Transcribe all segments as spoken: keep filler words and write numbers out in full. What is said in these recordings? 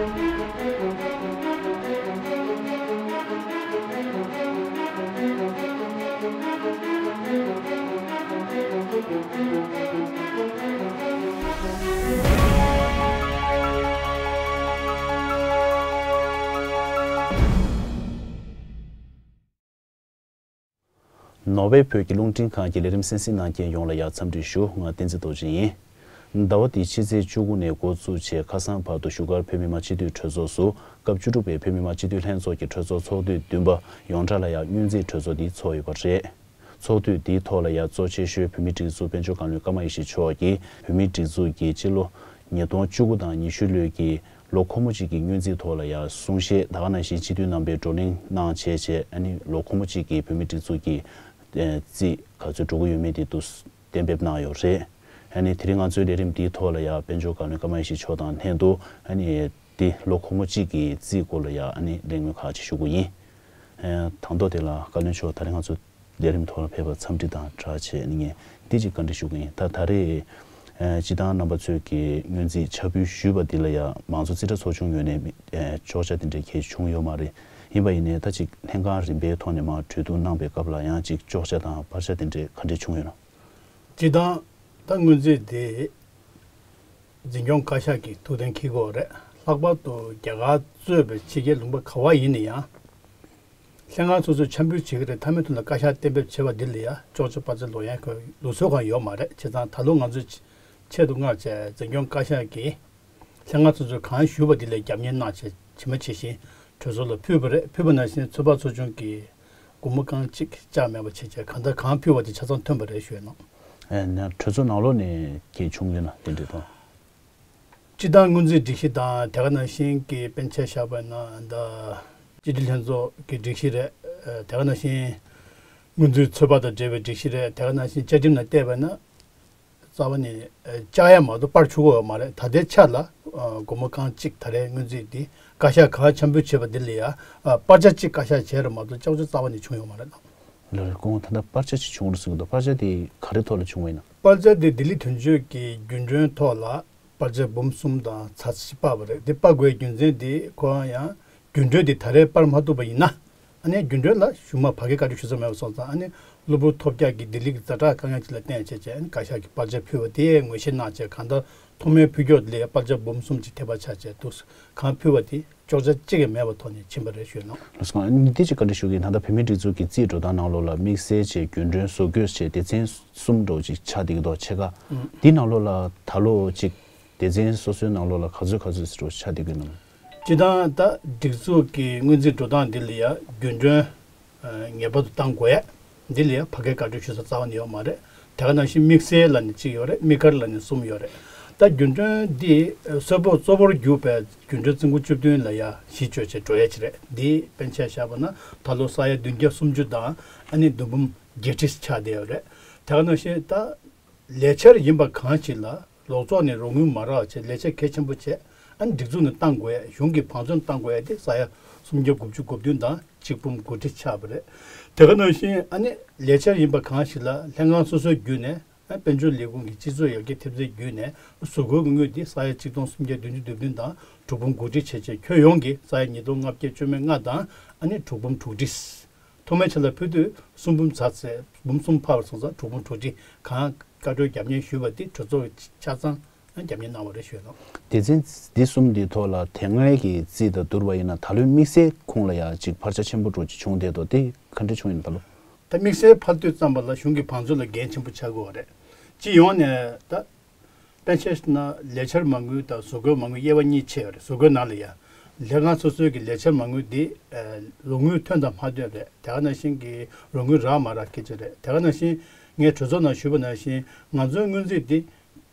ནོར་ཝེ་བོད་ཀྱི་རླུང་འཕྲིན་ཁང་གི་ལས་རིམ་གསན་གཟིགས་གནང་མཁན་ཡོངས་ལ་ཡང་འཚམས་འདྲི་ཞུ། ང་བསྟན་འཛིན་རྡོ་རྗེ་ཡིན། ཟླ་བ་འདིའི་ཕྱི་ཚེས་བཅུ་དགུ་ནས་འགོ་བཙུགས་བྱས་ཁ་སང་བར་དུ་བཞུགས་སྒར་བོད་མི་མང་སྤྱི་འཐུས་གྲོས་ཚོགས་སུ་སྐབས་བཅུ་དྲུག་པའི་བོད་མི་མང་སྤྱི་འཐུས་ལྷན་ཚོགས་ཀྱི་གྲོས་ཚོགས་ཚོགས་དུས་བདུན་པ་ཡོངས་གྲགས་ལ་ཡང་སྔོན་རྩིས་གྲོས་ཚོགས་འདི་ཚོགས་ཡོད་པ་རེད། ཚོགས་དུས་འདིའི་ཐོག་ལ་ཡང་གཙོ་ཆེ་ཤོས་བོད་མིའི་སྒྲིག་འཛུགས་དཔལ་འབྱོར་བཀའ་བློན་ཀརྨ་ཡེ་ཤེས་མཆོག་གིས་བོད་མིའི་སྒྲིག་འཛུགས་ཀྱི་སྤྱི་ལོ་ཉིས་སྟོང་བཅུ་དགུ་དང་ཉི་ཤུ་ལོའི་གི་ལོ་འཁོར་མོ་གཅིག་གི་སྔོན་རྩིས་ཐོག་ལ་ཡང་གསུང་བཤད། ད་ག་ནང་བཞིན་སྤྱི་འཐུས་རྣམ་པས་བགྲོ་གླེང་གནང་བྱས་བྱས། ཨ་ནི་ལོ་འཁོར་མོ་གཅིག་གི་བོད་མིའི་སྒྲིག་འཛུགས་ཀྱི་ཨེ་རྩིས་ག་ཚོད་འགྲོ་གི་ཡོད་མེད་དེ་འདུག་གཏན་འབེབས་གནང་ཡོད་རེད། ཨ་ནི་དེ་རིང་ང་ཚོའི་ལས་རིམ་འདིའི་ཐོག་ལ་ཡང་དཔལ་འབྱོར་བཀའ་བློན་ཀརྨ་ཡེ་ཤེས་མཆོག་དང་ལྷན་དུ། ཨ་ནི་འདི་ལོ་འཁོར་མོ་གཅིག་གི་རྩིས་སྐོར་ལ་ཡང་ཨ་ནི་གླེང་མོལ་ཁག་ཅིག་ཞུ་གི་ཡིན། ཨ་དང་ཐོག་དེ་ལ་བཀའ་བློན་མཆོག་ད་རིང་ང་ཚོ་ལས་རིམ་ཐོག་ལ་ཕེབས་པར་འཚམས་འདྲི་དང་སྦྲགས་བྱས་ནས་ངས་འདི་གཅིག་བཀའ་འདྲི་ཞུ་གི་ཡིན། ད་ད་རེས་ཨ་སྤྱི་བཏང་རྣམ་པ་ཚོས་ཀྱི་སྔོན་རྩིས་ཕྱག་ཕུལ་ཞུས་པ་འདི་ལ་ཡང་མང་གཙོ་རྩིས་ཁྲ་ཚོགས་ཆུང་ངོས་ནས་ཨ་གཅོག་ཆ་དེ་འདྲའི་གལ་བྱུང་ཡོད་མ་རེད། ཡིན་པ་ཡིན་ནའི་ད་ཅིག་ལྷན་ཁང་རིམ་པའི་ཐོག་ནས་མར་གྲོས་བསྡུར་གནང་པའི་སྐབས་ལ་ཡང་ཅིག་གཅོག་ཆ་དང་བར་ཆ་དེ་འདྲའི་ག་འདྲས་བྱུང་ཡོད་ན། སྤྱིར་བཏང་ད་སྔོན་རྩིས་དེ་འཛིན་སྐྱོང་བཀའ་ཤག་གིས་ཐུགས་གཏན་འཁེལ་དགོས་རེད། ལྷག་པར་དུ་རྒྱ་གར་གཙོས་པའི་ཕྱི་རྒྱལ་ལུང་པ་ག་བ་ཡིན་ན་ཡང་། ལྷན་ཁང་སོ་སོས་འཆར་འབུལ་བྱེད་ཀྱི་རེད། མཐའ་མའི་ཐོག་ལ་བཀའ་ཤག་གཏན་འབེབས་བྱས་པ་འདི་ལ་ཡང་གཅོག་ཆ་བར་ཆ་ལོག་ཡ་གི་ལུགས་སྲོལ་གང་ཡོད་མ་རེད། བྱས་ཙང་ད་ལོ་ང་ཚོས་ཆེད་དུ་མངགས་བྱས་འཛིན་སྐྱོང་བཀའ་ཤག་གིས་ལྷན་ཁང་སོ་སོས་གང་ཞུས་པ་འདི་ལ་རྒྱབ་གཉེར་གནང་བྱས་ཇི་མ་ཇི་བཞིན་གྲོས་ཚོགས་ལ་ཕུལ་བ་རེད། ཕུལ་བ་ནང་བཞིན་ཚོད་དཔག་ཚོགས་ཆུང་གིས་སྒོར་མོ་རྐང་གཅིག་བཅག་མེད་པ་བྱས་བྱས་གང་ལྟར་གང་ཕུལ་བ་དེ་ཆ་ཚང་ཐོན་པ་རེད་ཞུས་ནོ། ཨེ་ན་གྲོས་ཚོགས་ནང་ལོགས་ནས་གལ་བྱུང་ཡོད་ན་དེ་འདྲ་དང་། སྤྱི་བཏང་སྔོན་རྩིས་སྒྲིག་གཞི་དང་དེ་ག་ནང་བཞིན་གྱི་པཎ་ཆེན་བཞག་པ་ན་ད་སྤྱི་འཐུས་ལྷན་ཚོགས་ཀྱི་སྒྲིག་གཞི་རེད། དེ་ག་ནང་བཞིན་སྔོན་རྩིས་ཚོད་དཔག་དང་འབྲེལ་བའི་སྒྲིག་གཞི་རེད། དེ་ག་ནང་བཞིན་བཅའ་ཁྲིམས་ནང་བལྟས་པ་ན་རྩ་བ་ནས་བཅག་ཡ་མ་གཏོགས་སྤར་ཆོག་གི་ཡོད་མ་རེད། ད་ལྟའི་ཆ་ལ་སྒོར་མོ་རྐང་གཅིག་ད་རེས་སྔོན་རྩིས་འདི་བཀའ་ཤག་གང་འཆར་འབུལ་བྱས་པ་འདི་ལ་ཡ་སྤར་ཆ་གཅིག་བཀའ་ཤག་བྱས་རེད་མ་གཏོགས་གཅོག་ཆ་རྩ་བ་ནས་བྱུང་ཡོད་མ་རེད། ལགས་རེད། སྐུ་ངོ་ད་ལྟ་སྤར་ཆ་ཅིག་བྱུང་རེད་ཟེར་གི་འདུག་སྤར་ཆ་དེ་ག་རེ་ཐོག་ལ་བྱུང་བ་ཡིན་ན། སྤར་ཆ་དེ་ལྡི་ལི་དོན་གཅོད་ཀྱི་རྒྱུན་གྲོན་ཐོག་ལ་སྤར་ཆ་འབུམ་གསུམ་དང་ཚེག་གཅིག་སྤར་བ་རེད། དེ་སྤར་དགོས་རྒྱུ་མཚན་དེ་ཁོ་རང་ཡང་རྒྱུན་གྲོན་དེ་ད་རེས་སྤར་མ་ཐུབ་པ་ཡིན་ན། ཨ་ནི་རྒྱུན་གྲོན་ལ་གཞུག་མ་བར་བརྒལ་བཀའ་འཁྲོལ་ཞུ་ས་མེད་པ་སོང་ཙང་། ཨ་ནི་གློ་བུར་ཐོལ་རྒྱག་གི་ལྡི་ལི་གི་ཛ་དྲག་དཀའ་ངལ་ཅིག་ལ་བརྟེན་བྱས་བྱས་ཨ་ནི་བཀའ་ཤག་གིས་སྤར་ཆ་ཕུལ་བ་དེ་ངོས་བཞེས་གནང་བྱས་གང་ལྟར་ཐོག་མའི་ཕུལ་ཀྱོག་དེ་ལ་སྤར་ཆ་འབུམ་གསུམ་ཅིག་ཐེབས་པ་ཆགས་བྱས་འདུག་གང་ཕུལ་བ་དེ། གཅོག་ཆ་གཅིག་ཀྱང་མེད་པའི་ཐོག་ནས་ཕྱིན་པ་རེད་ཞུས་ནོ། ལགས་སོ། ཨ་ནི་འདི་ཅིག་བཀའ་འདྲི་ཞུ་གི་ཡིན། ད་ལྟ་བོད་མིའི་སྒྲིག་འཛུགས་ཀྱི་རྩིས་འགྲོ་སྟངས་ནང་ལོགས་ལ་དམིགས་བསལ་བྱས་རྒྱུན་གྲོན་བཟོ་བཀོད་བྱས་སྡེ་ཚན་གསུམ་འདྲ་བོ་ཅིག་ཆགས་བསྡད་ཀྱི་འདུག་ཕྱེད་ཀ། ཨང་། འདི་ནང་ལོགས་ལ་ད་ལོ་ཅིག་སྡེ་ཚན་སོ་སོའི་ནང་ལོགས་ལ་ག་ཚོད་ག་ཚོད་ཟེར་འདྲ་བོ་ཆགས་བསྡད་ཀྱི་ཡོད་ན། སྤྱིར་བཏང་ད་སྒྲིག་འཛུགས་ཀྱི་སྔོན་རྩིས་འགྲོ་སྟངས་འདི་ལ་ཡ་རྒྱུན་གྲོན། ངེས་པར་དུ་གཏང་དགོས་ཡ། འདི་ལ་ཡང་ཕ་གིའི་བཀའ་འཁྲོལ་ཞུ་ས་རྩ་བ་ནས་ཡོད་མ་རེད། དེ་ག་ནང་བཞིན་དམིགས་བསལ་ལབ་ནས་གཅིག་ཡོད་རེད། དམིགས་བཀར་ལབ་ནས་གསུམ་ཡོད་རེད། ད་རྒྱུན་གྲོན་འདི་གསོལ་ཕོགས་གཙོ་བོར་གྱུར་པའི་རྒྱུན་གྲོན་རྩིས་འགོ་བཅུ་བདུན་ལ་ཡ་གཞི་བཅོལ་བྱས་འགྲོ་ཡ་ཅིག་རེད། འདི་པཎ་ཆེན་བཞག་པ་ན་ད་ལོ་ས་ཡ་བདུན་བརྒྱ་སུམ་ཅུ་དང་ཨ་ནི་བདུན་འབུམ་བརྒྱད་ཁྲི་ཆགས་བསྡད་ཡོད་རེད། དེ་ག་ནང་བཞིན་ད། ལས་འཆར་ཡིན་པ་གང་ཞིག་ལ་ལོག་ཚོགས་ནས་རོགས་དངུལ་མ་རག་བྱས་ལས་འཆར་གལ་ཆེན་པོ་བྱས། ཨ་ནི་སྒྲིག་འཛུགས་ནས་གཏང་དགོས་ཡ། གཞུང་གི་བང་མཛོད་ནས་གཏང་དགོས་ཡ་དེ་ས་ཡ་སུམ་བརྒྱ་དགུ་བཅུ་གོ་བདུན་དང་གཅིག་འབུམ་དགུ་ཁྲི་ཆགས་པ་རེད། དེ་ག་ནང་བཞིན་ཨ་ནི་ལས་འཆར་ཡིན་པ་གང་ཞིག་ལ་ལྷན་ཁང་སོ་སོའི་བརྒྱུད་ནས་ཨ་དཔལ་འབྱོར་ལས་ཁུངས་ཀྱི་སྤྱི་ཚོགས་ཡར་རྒྱས་ཐེབས་རྩའི་བརྒྱུད་ནས་བཟོ་བཀོད་ཀྱི་དངུལ་དེ་ས་ཡ་གཅིག་སྟོང་སུམ་བརྒྱ་བདུན་ཅུ་དོན་བདུན་དང་དྲུག་འབུམ་དགུ་ཁྲི་བྱས་བྱས་ཁྱོན་ཡོངས་ཀྱི་ས་ཡ་ཉིས་སྟོང་ལྔ་བརྒྱ་བཅུ་མེད་ལྔ་དང་ཨ་ནི་དྲུག་འབུམ་དྲུག་ཁྲི། ཐོག་མའི་ཆ་ལ་ཕུལ་དུས་གསུམ་འབུམ་ཚར་ཚད་འབུམ་གསུམ་འཕར་བ་སོང་ཙང་དྲུག་འབུམ་དྲུག་ཁྲི་གང་བཀའ་འཁྲོལ་རྒྱབ་གཉེར་ཞུས་པ་དེ་གྲོས་ཚོགས་ཀྱིས་ཆ་ཚང་རྒྱབ་གཉེར་གནང་བ་རེད་ཞུས་ནོ། སྡེ་ཚན་འདི་གསུམ་འདིའི་ཐོག་ལ་དེ་སྔའི་གི་རྩིས་དང་བསྡུར་བ་ཡིན་ན་ད་ལོའི་དམིགས་བསལ་ཁོངས་ལ་ཡང་ཅིག་འཕར་ཆ་ཆེན་པོ་འདྲ་ཅིག་བྱུང་བསྡད་འདུག་དེ་ག་འདྲ་བྱུང་ཡིན་ད་ལོ། ད་དམིགས་བསལ་འཕར་དུས་ཙམ་པ་ལ་གཞུང་གི་བང་མཛོད་ལ་འགན་ཆེན་པོ་ཆགས་ཀྱི་ཡོད་རེད། སྤྱི་ཡོངས་ནས་ད། པཎ་ཆེན་ནང་ལས་འཆར་མ་དངུལ་དང་བཟོ་བཀོད་མ་དངུལ་དབྱེ་བ་གཉིས་ཕྱེ་ཡོད་རེད། བཟོ་བཀོད་ནང་ལ་ཡ། ལས་ཁང་སོ་སོའི་གི་ལས་འཆར་མ་དངུལ་འདི་རོགས་དངུལ་ཐོན་དང་མ་ཐོན་རེད། དེ་ག་ནང་བཞིན་གི་རོགས་དངུལ་རག་མ་རག་སྐད་ཆ་རེད། དེ་ག་ནང་བཞིན་ངས་གྲོས་ཚོགས་ནང་ཞུས་པ་ནང་བཞིན་ང་ཚོའི་སྔོན་རྩིས་འདི་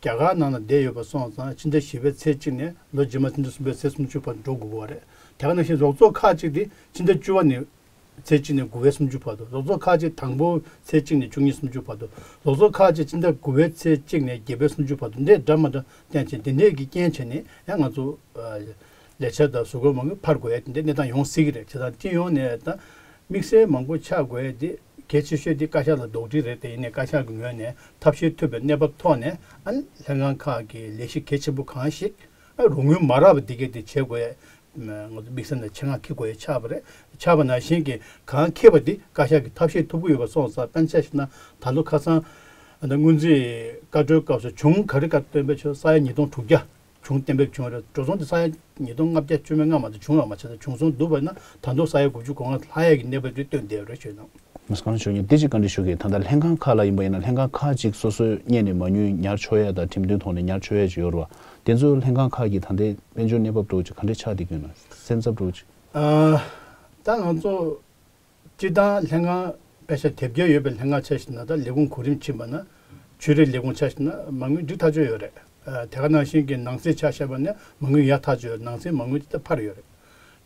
རྒྱ་གར་ནང་ལ་བསྡད་ཡོད་པ་སོང་ཙང་ཕྱི་ཟླ་བཞི་པའི་ཚེས་གཅིག་ནས་ལོ་རྗེས་མ་ཕྱི་ཟླ་གསུམ་པའི་ཚེས་སུམ་ཅུ་བར་དུ་འགྲོ་དགོས་ཀྱི་ཡོད་རེད། དེ་ག་ནང་བཞིན་རོགས་ཚོགས་ཁག་ཅིག་འདི་ཕྱི་ཟླ་བཅུ་པ་ནས། ཚེས་གཅིག་ནས་དགུ་པའི་སུམ་ཅུ་བར་དུ། རོགས་ཚོགས་ཁག་ཅིག་དང་པོ་ཚེས་གཅིག་ནས་བཅུ་གཉིས་སུམ་ཅུ་བར་དུ། རོགས་ཚོགས་ཁག་ཅིག་ཕྱི་ཟླ་དགུ་པའི་ཚེས་གཅིག་ནས་བརྒྱད་པའི་སུམ་ཅུ་བར་དུ་འདི་འདྲ་མ་འདྲ་བསྟན་བྱས་འདི་འདྲས་ཀྱི་རྐྱེན་བྱས་ནས་ཡང་ང་ཚོ་ལས་འཆར་དང་བཟོ་བཀོད་མ་དངུལ་འཕར་དགོས་ཡ་དེ་འདྲའི་གནས་སྟངས་ཡོང་སྲིད་ཀྱི་རེད། བྱས་ཙང་སྤྱི་ཡོངས་ནས་ད་དམིགས་བསལ་མང་པོ་ཆགས་དགོས་ཡ་དེ་གལ་ཆེ་ཤོས་དེ་བཀའ་ཤག་ལ་ལྡོག་ཁྲིམས་རེད། དེ་ཡིན་ནའི་བཀའ་ཤག་གི་ངོས་ནས་ཐབས་ཤེས་ཐུབ་པའི་གནས་བབ་ཐོག་ནས་ཨ་ནི་ལྷན་ཁང་ཁག་གི་ལས་གཞི་གལ་ཆེན་པོ་གང་ཞིག་ཨ་རོགས་དངུལ་མ་རག་པ་འདི་གས་དེ་བྱེད་དགོས་ཡ། ང་ཚོ་དམིགས་བསལ་ནས་ཆེད་མངགས་འཁྱེར་དགོས་ཡ་ཆགས་པ་རེད། ཆགས་པ་ནང་བཞིན་གྱི་གང་འཁྱེར་པ་འདི་བཀའ་ཤག་གི་ཐབས་ཤེས་ཐུབ་ཀྱི་ཡོད་པ་སོང་ཙང་། དཔེར་ན་ཆ་བཞག་ན་ད་ལོ་ཁ་སང་ད་སྔོན་རྩིས་བཀའ་འཁྲོལ་སྐབས་སུ་བྱུང་། ག་རེ་བཀའ་གཏན་འབེབས་བྱུང་། ས་ཡ་ཉིས་སྟོང་དྲུག་བརྒྱ་བྱུང་གཏན་འབེབས་བྱུང་རེད། འགྲོ་སོང་དེ་ས་ཡ་ཉིས་སྟོང་ལྔ་བརྒྱ་བཅུ་མེད་ལྔ་མ་གཏོགས་བྱུང་ཡོད་མ་རེད། བྱུང་སོང་འདུག་པ་ན་ད་དུང་ས་ཡ་དགུ་བཅུ་གོ་ལྔ་ལྷག་ཡས་ཀྱི་གནས་བབ་དེ་བཏོན་བསྡད་ཡོད་རེད་ཞུས་ན། མི་སྐང་ཞུ་ཉེ་དེ་ཅིག་བཀའ་འདྲི་ཞུ་གི། ད་ལྟ་ལྷན་ཁང་ཁག་ལ་ཡིན་པ་ཡིན་ན། ལྷན་ཁང་ཁག་ཅིག་སོ་སོའི་སྔོན་ནས་མ་དངུལ་ཉར་ཆོག་ཡ་དང་ཁྲིམས་མཐུན་ཐོག་ནས་ཉར་ཆོག་ཡ་ཅིག་ཡོད་རེད་བ། དེ་ཚོ་ལྷན་ཁང་ཁག་གི་ད་ལྟའི་དཔལ་འབྱོར་གནས་བབ་འདྲ་བོ་ཅིག་ག་འདྲ་ཆགས་བསྡད་ཀྱི་ཡོད་ན། སེམས་འཚབ་འདྲ་བོ་ཅིག་ཨ། ད་ང་ཚོ་སྤྱིར་བཏང་ལྷན་ཁང་པེ་ཤ་དེབ་སྐྱེལ་ཡོད་པའི་ལྷན་ཁང་ཆ་བཞག་ན། ད་ལས་ཁུངས་གོ་རིམ་ཕྱིན་པ་ན། ཆོས་རིག་ལས་ཁུངས་ཆ་བཞག་ན་མ་དངུལ་འགྲིག་ཐག་ཆོད་ཡོད་རེད། ཨ། དེ་ག་ནང་བཞིན་གྱི་ནང་སྲིད་ཆ་བཞག་པ་ན་མ་དངུལ་ཡག་ཐག་ཆོད་ཡོད། ནང་སྲིད་མ་དངུལ་དེ་ད་འཕར་ཡོད་རེད།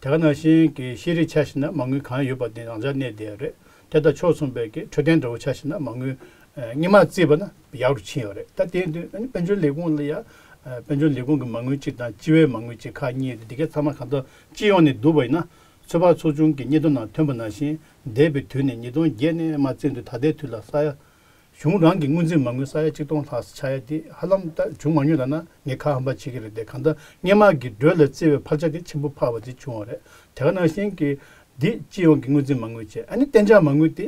དེ་ག་ནང་བཞིན་གྱི་ཤེས་རིག་ཆ་བཞག་ན་མ་དངུལ་གང་ཡོད་པ་དེ་རང་འཇགས་གནས་བསྡད་ཡོད་རེད། དེ་དང་ཕྱོགས་མཚུངས་པའི་གི་འཕྲོད་བསྟེན་འདྲ་བོ་ཆ་བཞག་ན་མ་དངུལ་ཨ་སྔོན་མ་བརྩིས་པ་ན་ཡག་རུ་ཕྱིན་ཡོད་རེད། ད་དེ་དུས་ཨ་ནི་དཔལ་འབྱོར་ལས་ཁུངས་ལ་ཡ། ཨ། དཔལ་འབྱོར་ལས་ཁུངས་ཀྱི་མ་དངུལ་གཅིག་དང་སྤྱི་བའི་མ་དངུལ་གཅིག་ཁག་གཉིས་དེ་དེ་གའི་ཚང་མ་གང་ལྟར་སྤྱི་ཡོངས་ནས་བསྡུར་བ་ཡིན་ན། ཚོད་དཔག་ཚོགས་ཆུང་གི་སྙན་ཐོ་ནང་ཐོན་པ་ནང་བཞིན་འདས་པའི་དུས་ནས་ཉིས་སྟོང་བརྒྱད་ནས་མར་བརྩིས་དུས་ད་ལྟའི་དུས་ལ་ས་ཡ། གཞུང་རང་གི་སྔོན་རྩིས་མ་དངུལ་ས་ཡ་གཅིག་སྟོང་ལྷག་ཙམ་ཆགས་ཡ་དེ་ཧ་ལམ་ད་བྱུང་མ་མྱོང་ལབ་ན་ངས་ཁ་ཧམ་པ་བྱེད་ཀྱི་རེད་དེ། གང་ལྟར་སྔོན་མ་གི་འགྲོས་ལ་བརྩིས་པའི་འཕར་ཆ་དེ་ཆེན་པོ་འཕར་བ་དེ་བྱུང་བ་རེད། དེ་ག་ནང་བཞིན་གྱི་འདི་སྤྱི་ཡོངས་ཀྱི་སྔོན་རྩིས་མ་དངུལ་བྱས། ཨ་ནི་གཏན་འཇགས་མ་དངུལ་དེ་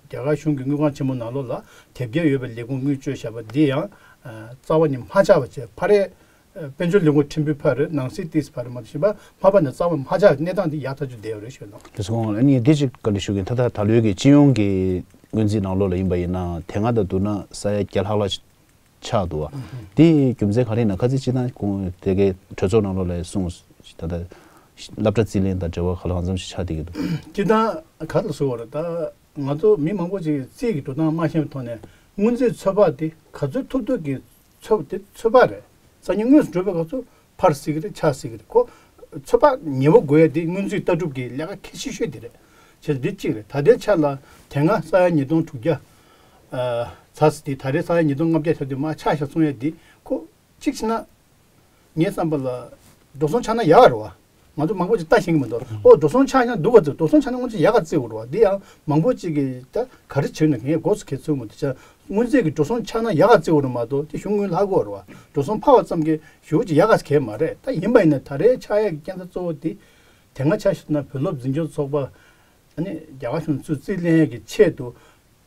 རྒྱ་གར་གཞུང་གི་དངུལ་ཁང་ཆེན་མོ་ནང་ལོགས་ལ་དེབ་སྐྱེལ་ཡོད་པའི་ལས་ཁུངས་དངུལ་སྤྱོད་བཞག་པ་འདི་ཡང་རྩ་བ་ནས་མ་ཆག་པ་བྱས། ཕར་རེ་དཔལ་འབྱོར་ལས་ཁུངས་ཁྲིམས་དཔོན་ཕར་རེ་ནང་སྲིད་ཏིས་ཕར་རེ་མ་གཏོགས་གཞན་པ་མ་པ་ནས་རྩ་བ་མ་ཆག་གནས་སྟངས་འདི་ཡག་ཐག་ཆོད་བསྡད་ཡོད་རེད་ཞུས་ན། དེ་སོང་ཨ་ནི་འདི་ཅིག་བཀའ་འདྲི་ཞུ་གི་ཡིན། ད་ལྟ་ད་ལོའི་གི་སྤྱི་ཡོངས་ཀྱི་སྔོན་རྩིས་ནང་ལོགས་ལ་ཡིན་པ་ཡིན་ན། དེ་སྔ་དང་བསྡུར་ན་ས་ཡ་བརྒྱ་ལྷག་ལྷག་ཆགས་འདུག་བ། དེའི་རྒྱུ་མཚན་ག་རེ་ཡིན་ན། ཁ་ཚིག་སྤྱིར་བཏང་ཁོང་དེ་གའི་གྲོས་ཚོགས་ནང་ལོགས་ལ་གསུངས། ད་ལྟ་སློབ་གྲྭ་རྩིས་ལེན་དང་འབྲེལ་བ་ག་ལ་གང་འཚམ་ཞིག་ཆགས་བསྡད་ཀྱི་འདུག་སྤྱིར་བཏང་ག་ལ་ཟེར་བ་རེད། ད་ང་ཚོ་མི་མང་པོ་ཅིག་རྩིས་ཀྱི་འགྲོ་སྟངས་མ་ཤེས་པའི་ཐོག་ནས་སྔོན་རྩིས་ཚོད་དཔག་དེ་ག་ཚོད་ཐུབ་ཐུབ་ཀྱི་ཚོད་དཔག་དེ་ཚོད་དཔག་རེད། སང་ཉིན་དངོས་སུ་འགྲོ་བའི་སྐབས་སུ་འཕར་སྲིད་ཀྱི་རེད། ཆག་སྲིད་ཀྱི་རེད། ཁོ་ཚོད་དཔག་ཉེ་བོ་དགོས་ཡ་དེ་སྔོན་རྩིས་ལྟ་གྲུབ་ཀྱི་ལས་ཀ་གལ་ཆེ་ཤོས་དེ་རེད། བྱས་ཙང་འདི་གཅིག་རེད། ད་ལྟའི་ཆ་ལ་དེ་སྔ་ས་ཡ་ཉིས་སྟོང་དྲུག་བརྒྱ་ཨ་ཚར་ཟིན་དེ་ད་རེས་ས་ཡ་ཉིས་སྟོང་ལྔ་བརྒྱ་ཆགས་དུས་མར་ཆག་ཤག་གསུང་ཡ་དེ་ཁོ་གཅིག་བྱས་ན། ངའི་བསམ་པ་ལ་འགྲོ་སོང་ཆག་ན་ཡག་རེད་བ། ང་ཚོ་མང་པོ་ཅིག་ལྟ་ཤེས་ཀྱི་མི་འདུག་ཨོ་འགྲོ་སོང་ཆག་ན་སྡུག་ག་ཚོད། འགྲོ་སོང་ཆག་ན་སྔོན་ཆད་ཡག་ག་བརྩི་དགོས་རེད་བ། འདི་ཡང་མང་པོ་ཅིག་གིས་ད་ག་རེ་བྱས་ན་ངས་མགོ་ཚོས་གལ་ཚུལ་མི་འདུག་ཅག་སྔོན་རྩིས་ཀྱི་འགྲོ་སོང་ཆག་ན་ཡག་ག་བརྩི་དགོས་རེད་མ་གཏོགས་དེ་གཞུང་དངུལ་ལྷག་དགོས་རེད་བ། འགྲོ་སོང་འཕར་བ་ཙམ་གྱིས་ཞེ་པོ་ཅིག་ཡག་ག་གང་ཡང་མ་རེད། ད་ཡིན་པ་ཡིན་ན་ད་རེས་ཆག་ཡག་གི་རྐྱེན་རྩ་གཙོ་བོ་དེ་དེ་སྔ་ཆ་བཞག་ན་བོད་སློབ་འཛིན་སྐྱོང་ཚོགས་པ་ཨ་ནི་རྒྱ་གར་གཞུང་ཚུར་རྩིས་ལེན་ཡག་གི་ཆེད་དུ།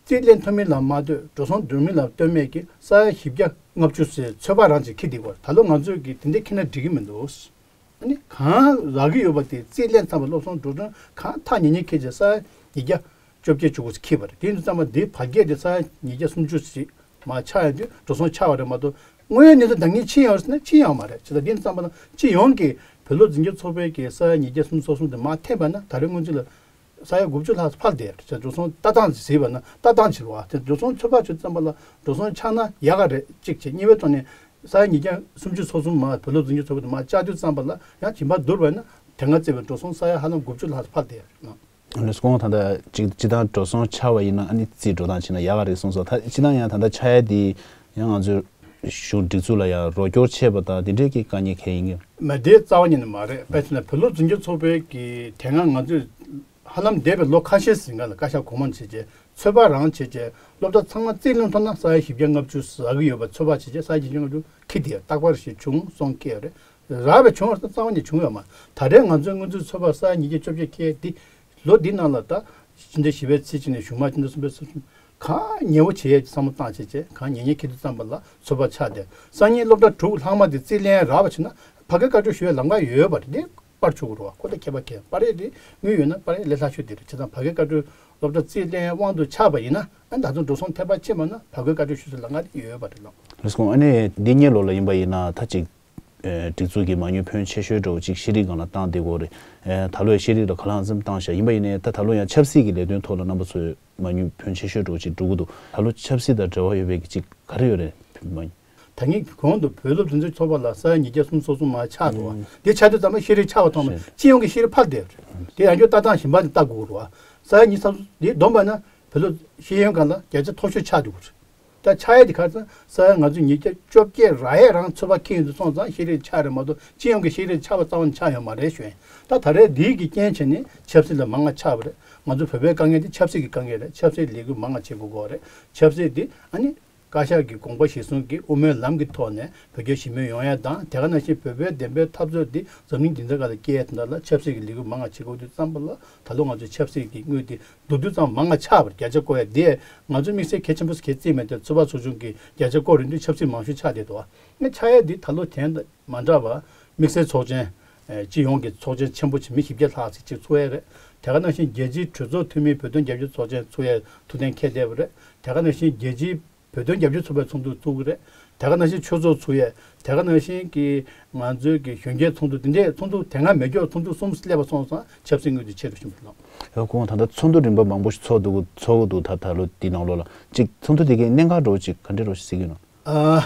རྩིས་ལེན་ཐུབ་མིན་ལ་མ་ལྟོས་འགྲོ་སོང་བསྡུར་མིན་ལ་ལྟོས་མེད་ཀྱི་ས་ཡ་བཞི་བརྒྱ་ལྔ་བཅུ་ཟེར་ཚོད་དཔག་རང་ཅིག་འཁྱེར་བསྡད་ཡོད་རེད། ད་ལོ་ང་ཚོས་ཀྱི་དེ་འདྲ་འཁྱེར་ན་འགྲིག་གི་མི་འདུག་ཨ་ནི་གང་རག་གི་ཡོད་པ་དེ་རྩིས་ལེན་ཚར་བ་སློབ་སྦྱོང་འགྲོ་གྲོན་གང་ཐག་ཉེ་ཉེ་འཁྱེར་བྱས་ས་ཡ་ཉིས་བརྒྱ་བཅོ་བརྒྱད་བཅུ་དགུ་ཟེར་འཁྱེར་བ་རེད། དེ་ཡིན་དུས་ཙམ་པ་འདིའི་བར་བརྒལ་དེ་ས་ཡ་ཉིས་བརྒྱ་སུམ་ཅུ་ཟེར་མར་ཆག་ཡོང་དུས་འགྲོ་སོང་ཆག་པ་རེད་མ་གཏོགས་དངོས་ཡོད་གནས་ཚུལ་འདང་ངེས་ཕྱིན་ཡོད་ཟེར་ན་ཕྱིན་ཡོད་མ་རེད། བྱས་ཙང་དེ་ཡིན་དུས་ཙམ་པ་ལ་སྤྱི་ཡོངས་ཀྱི་བོད་སློབ་འཛིན་སྐྱོང་ཚོགས་པའི་གི་ས་ཡ་ཉིས་བརྒྱ་སུམ་ཅུ་སོ་གསུམ་དེ་མར་འཐེན་པ་ན་ད་རེས་སྔོན་རྩིས་ལ། ས་ཡ་དགུ་བཅུ་ལྷག་ཙམ་འཕར་བསྡད་ཡོད་རེད། འགྲོ་སོང་ལྟ་སྟངས་ཅིག་གཟིགས་པ་ན་ལྟ་སྟངས་ཅིག་རེད་བ། དེ་འགྲོ་སོང་ཚོད་དཔག་བྱེད་ཙམ་པ་ལ་འགྲོ་སོང་ཆག་ན་ཡག་ག་རེད་གཅིག་བྱས། གཉིས་པའི་ཐོག་ནས་ས་ཡ་ཉིས་བརྒྱ་སུམ་ཅུ་སོ་གསུམ་མར་བོད་སློབ་འཛིན་སྐྱོང་ཚོགས་པ་དེ་མར་བཅག་དུས་ཙམ་པ་ལ་ཡང་བྱིན་པ་བསྡུར་བ་ན་དེ་སྔ་བརྩིས་པའི་འགྲོ་སོང་ས་ཡ་ཧ་ལམ་དགུ་བཅུ་ལྷག་ཙམ་འཕར་བསྡད་ཡོད་རེད། ཨ་ནི་སྐོང་ད་ལྟ་གཅིག་སྤྱིར་བཏང་འགྲོ་སོང་ཆག་པ་ཡིན་ན་ཨ་ནི་རྩིས་འགྲོ་སྟངས་བྱས་ན་ཡག་ག་རེད་གསུངས་སོང་། ད་སྤྱིར་བཏང་ཡང་ད་ལྟ་ཆག་ཡ་དེ་ཡང་ང་ཚོའི་གཞུང་སྒྲིག་འཛུགས་ལ་ཡང་རོགས་སྐྱོར་བྱས་པ་དང་དེ་འདྲའི་གི་དཀའ་ངལ་གང་ཡིན་གྱི། མ་དེ་རྩ་བ་ཉིད་ནས་མ་རེད། དཔེར་བྱས་ན་བོད་སློབ་འཛིན་སྐྱོང་ཚོགས་པའི་གི་དེ་སྔ་ང་ཚོས་ཧ་ལམ་འདས་པའི་ལོ་ཁ་ཤས་ཟིན་ག་ལ་བཀའ་ཤག་གོང་མ་བྱས་རྗེས་ཚོད་དཔག་རང་བྱས་རྗེས་སློབ་གྲྭ་ཚང་མ་རྩིས་ལེན་ཐོབ་ན་ས་ཡ་བཞི་བརྒྱ་ལྔ་བཅུ་ཟ་གི་ཡོད་པ་ཚོད་དཔག་བྱས་རྗེས་ས་ཡ་བཞི་བརྒྱ་ལྔ་བཅུ་ཁེ་དེ་རྟག་པར་ཞིག་བྱུང་སོང་སྐད་རེད། རག་པའི་བྱུང་བ་རྩ་བ་ཉིད་བྱུང་ཡོད་མ། ད་རེས་ང་ཚོའི་སྔོན་རྩིས་ཚོད་དཔག་ས་ཡ་ཉིས་བརྒྱ་བཅོ་བརྒྱད་ཁེ་དེ་ལོ་འདི་ནང་ལ་ད་ཕྱི་ཟླ་བཞི་པའི་ཚེས་གཅིག་ནས་གཞུང་མ་ཕྱི་ཟླ་གསུམ་པའི་ཚེས་གསུམ་གང་ཉེ་བོ་བྱེད་ཡས་ཀྱི་བསམ་བློ་བཏང་བྱས་རྗེས་གང་ཉེ་ཉེ་ཁེ་དེ་ཙམ་པ་ལ་ཚོད་དཔག་ཆགས་ཏེ་སང་ཉིན་སློབ་གྲྭ་དྲུག་ལྷག་མ་དེ་རྩིས་ལེན་རག་པ་བྱུང་ན་ཕ་གིར་བཀའ་འཁྲོལ་ཞུ་བའི་ལམ་ཁ་ཡོད་པ་རེད། དེ་སྤར་ཆོག་གི་རེད་བ། ཁོ་ད་ཁྱད་པར་གལ་སྤར་ཡས་དེ་དངུལ་ཡོད་ན་སྤར་ཡས་ལས་སླ་ཤོས་དེ་རེད། བྱས་ཙང་ཕ་གིར་བཀའ་འཁྲོལ་སློབ་གྲྭ་རྩིས་ལེན་དབང་དུ་ཆགས་པ་ཡིན་ན་ཨ་ད་དུང་འགྲོ་སོང་ཐེབས་པ་ཕྱིན་པ་ན་ཕ་གིར་བཀའ་འཁྲོལ་ཞུ་བའི་ལམ་ཁ་དེ་ཡོད་པ་རེད་ལགས། ལགས་སོ། ཨ་ནི་འདི་སྔོན་ལོ་ལ་ཡིན་པ་ཡིན་ན་ད་ཅིག་ཨེ་སྒྲིག་འཛུགས་ཀྱི་མ་དངུལ་ཕོན་ཆེ་ཤོས་འདྲ་བོ་ཅིག་ཤེས་རིག་སྒང་ལ་བཏང་བསྡད་ཀྱི་ཡོད་རེད། ཨེ་ད་ལོ་ཡང་ཤེས་རིག་ལ་གང་ལ་གང་འཚམ་བཏང་ཤག་ཡིན་པ་ཡིན་ནའི་ད་ད་ལོ་ཡང་ཆབ་སྲིད་ཀྱི་ལས་དོན་ཐོག་ལ་རྣམ་པ་ཚོས་མ་དངུལ་ཕོན་ཆེ་ཤོས་འདྲ་བོ་ཅིག་འགྲོ་གི་འདུག་ད་ལོ་ཆབ་སྲིད་དང་འབྲེལ་བ་ཡོད་པའི་གི་ཅིག་ག་རེ་ཡོད་རེད་མ་དངུལ། ད་ངས་གོང་དུ་བོད་སློབ་འཛིན་སྐྱོང་ཚོགས་པ་ལ་ས་ཡ་ཉིས་བརྒྱ་སུམ་ཅུ་སོ་གསུམ་མར་ཆག་འདུག་བ། དེ་ཆག་དུས་ཙམ་པ་ཤེས་རིག་ཆག་པ་མཐོང་ན་སྤྱི་ཡོངས་ཀྱི་ཤེས་རིག་འཕར་བསྡད་ཡོད་རེད། དེ་ཡང་བསྐྱར་ལྟ་སྟངས་གཞན་པ་ཅིག་ལྟ་དགོས་རེད་བ། ས་ཡ་ཉིས་བརྒྱ་སུམ་ཅུ་དེ་བསྡོམས་པ་ན་བོད་སློབ་ཤེས་ཡོན་སྒང་ལ་བརྒྱ་ཆ་མཐོ་ཤོས་ཆགས་འདུག་གི་རེད། ད་ཆག་ཡས་དེ་ག་རེ་ཟེར་ན་ས་ཡ་ང་ཚོས་ཉིས་བརྒྱ་བཅོ་བརྒྱད་རག་ཡས་རང་ཚོད་དཔག་འཁྱེར་ཡོང་དུས་སོང་ཙང་ཤེས་རིག་ཆག་རེད་མ་གཏོགས་སྤྱི་ཡོངས་ཀྱི་ཤེས་རིག་ཆག་པ་རྩ་བ་ནས་ཆག་ཡོད་མ་རེད་ཞུ་ཡིན། ད་ད་རེས་འདིའི་གི་རྐྱེན་བྱས་ནས་ཆབ་སྲིད་ལ་མང་ང་ཆགས་པ་རེད། ང་ཚོ་བོད་པའི་དཀའ་ངལ་དེ་ཆབ་སྲིད་ཀྱི་དཀའ་ངལ་རེད། ཆབ་སྲིད་ལས་འགུལ་མང་ང་བྱེད་དགོས་ཀྱི་རེད། ཆབ་སྲིད་དེ་ཨ་ནི་ བཀའ་ཤག་གི་དགོངས་པ་གཞིར་བཟུང་གིས་དབུ་མའི་ལམ་གྱི་ཐོག་ནས་བོད་རྒྱ་ཞི་མོལ་ཡོང་ཡ་དང་། དེ་ག་ནང་བཞིན་བོད་པའི་བདེན་པའི་འཐབ་རྩོད་འདི་འཛམ་གླིང་སྡིངས་ཆ་ཁག་ལ་སྐྱེལ་ཡ་དེ་འདྲ་ལ་ཆབ་སྲིད་ཀྱི་ལས་འགུལ་མང་ང་བྱེད་དགོས་དུས་ཙམ་པ་ལ། ད་ལོ་ང་ཚོས་ཆབ་སྲིད་ཀྱི་དངུལ་དེ་བསྡུ་དུས་ཙམ་མང་ང་ཆགས་པར་བརྒྱ་ཆ་བཀོད་ཡ་དེ་ང་ཚོ་དམིགས་བསལ་གལ་ཆེན་པོ་གལ་བརྩིས་མེད་དེ། ཚོད་དཔག་ཚོགས་ཆུང་གིས་བརྒྱ་ཆ་བཀོད་རན་དུས་ཆབ་སྲིད་མང་ཤོས་ཆགས་བསྡད་འདུག་བ། ངས་ཆགས་ཡ་འདི་ད་ལོ་དེ་མ་འདྲ་བ་དམིགས་བསལ་ཚོགས་ཆེན། ཨེ། སྤྱི་ཡོངས་ཀྱི་ཚོགས་ཆེན་ཆེན་པོ་ཆེ་མི་བཞི་བརྒྱ་ལྷག་ཙམ་ཅིག་ཚུགས་ཡ་རེད། དེ་ག་ནང་བཞིན་རྒྱལ་སྤྱིའི་གྲོས་ཚོགས་འཐུས་མིའི་བོད་དོན་རྒྱབ་སྐྱོར་ཚོགས་ཆེན་ཚུགས་ཡ་ཐུགས་གཏན་འཁེལ་བསྡད་པ་རེད། དེ་ག་ནང་བཞིན་རྒྱལ་སྤྱིའི་བོད་དོན་རྒྱབ་སྐྱོར་ཚོགས་པའི་ཚོགས་འདུ་ཚུགས་ཀྱི་རེད། དེ་ག་ནང་བཞིན་ཆོས་ཚོགས་ཚུགས་ཡ། དེ་ག་ནང་བཞིན་གྱི་ང་ཚོའི་གི་གཞོན་སྐྱེས་ཚོགས་འདུ། དེ་འདྲའི་ཚོགས་འདུ་དེ་སྔ་མེད་མཁན་ཚོགས་འདུ་གསུམ་སླེབས་པ་སོང་ཙང་ཆབ་སྲིད་དངུལ་དེ་ཆེ་རུ་ཕྱིན་པ་རེད། ཡང་ཁོང་ད་ལྟ་ཚོགས་འདུ་རིམ་པ་མང་པོ་ཞིག་ཚོགས་འདུག་ཚོགས་འདུག་ད་ད་ལོ་འདི་ནང་ལོགས་ལ་ཅིག་ཚོགས་འདུ་དེ་གའི་གནད་འགག་འདྲ་བོ་ཅིག་ག་འདྲ་འདྲ་བོ་ཞིག་གཟིགས་ཀྱི་ཡོད་ན། ཨ།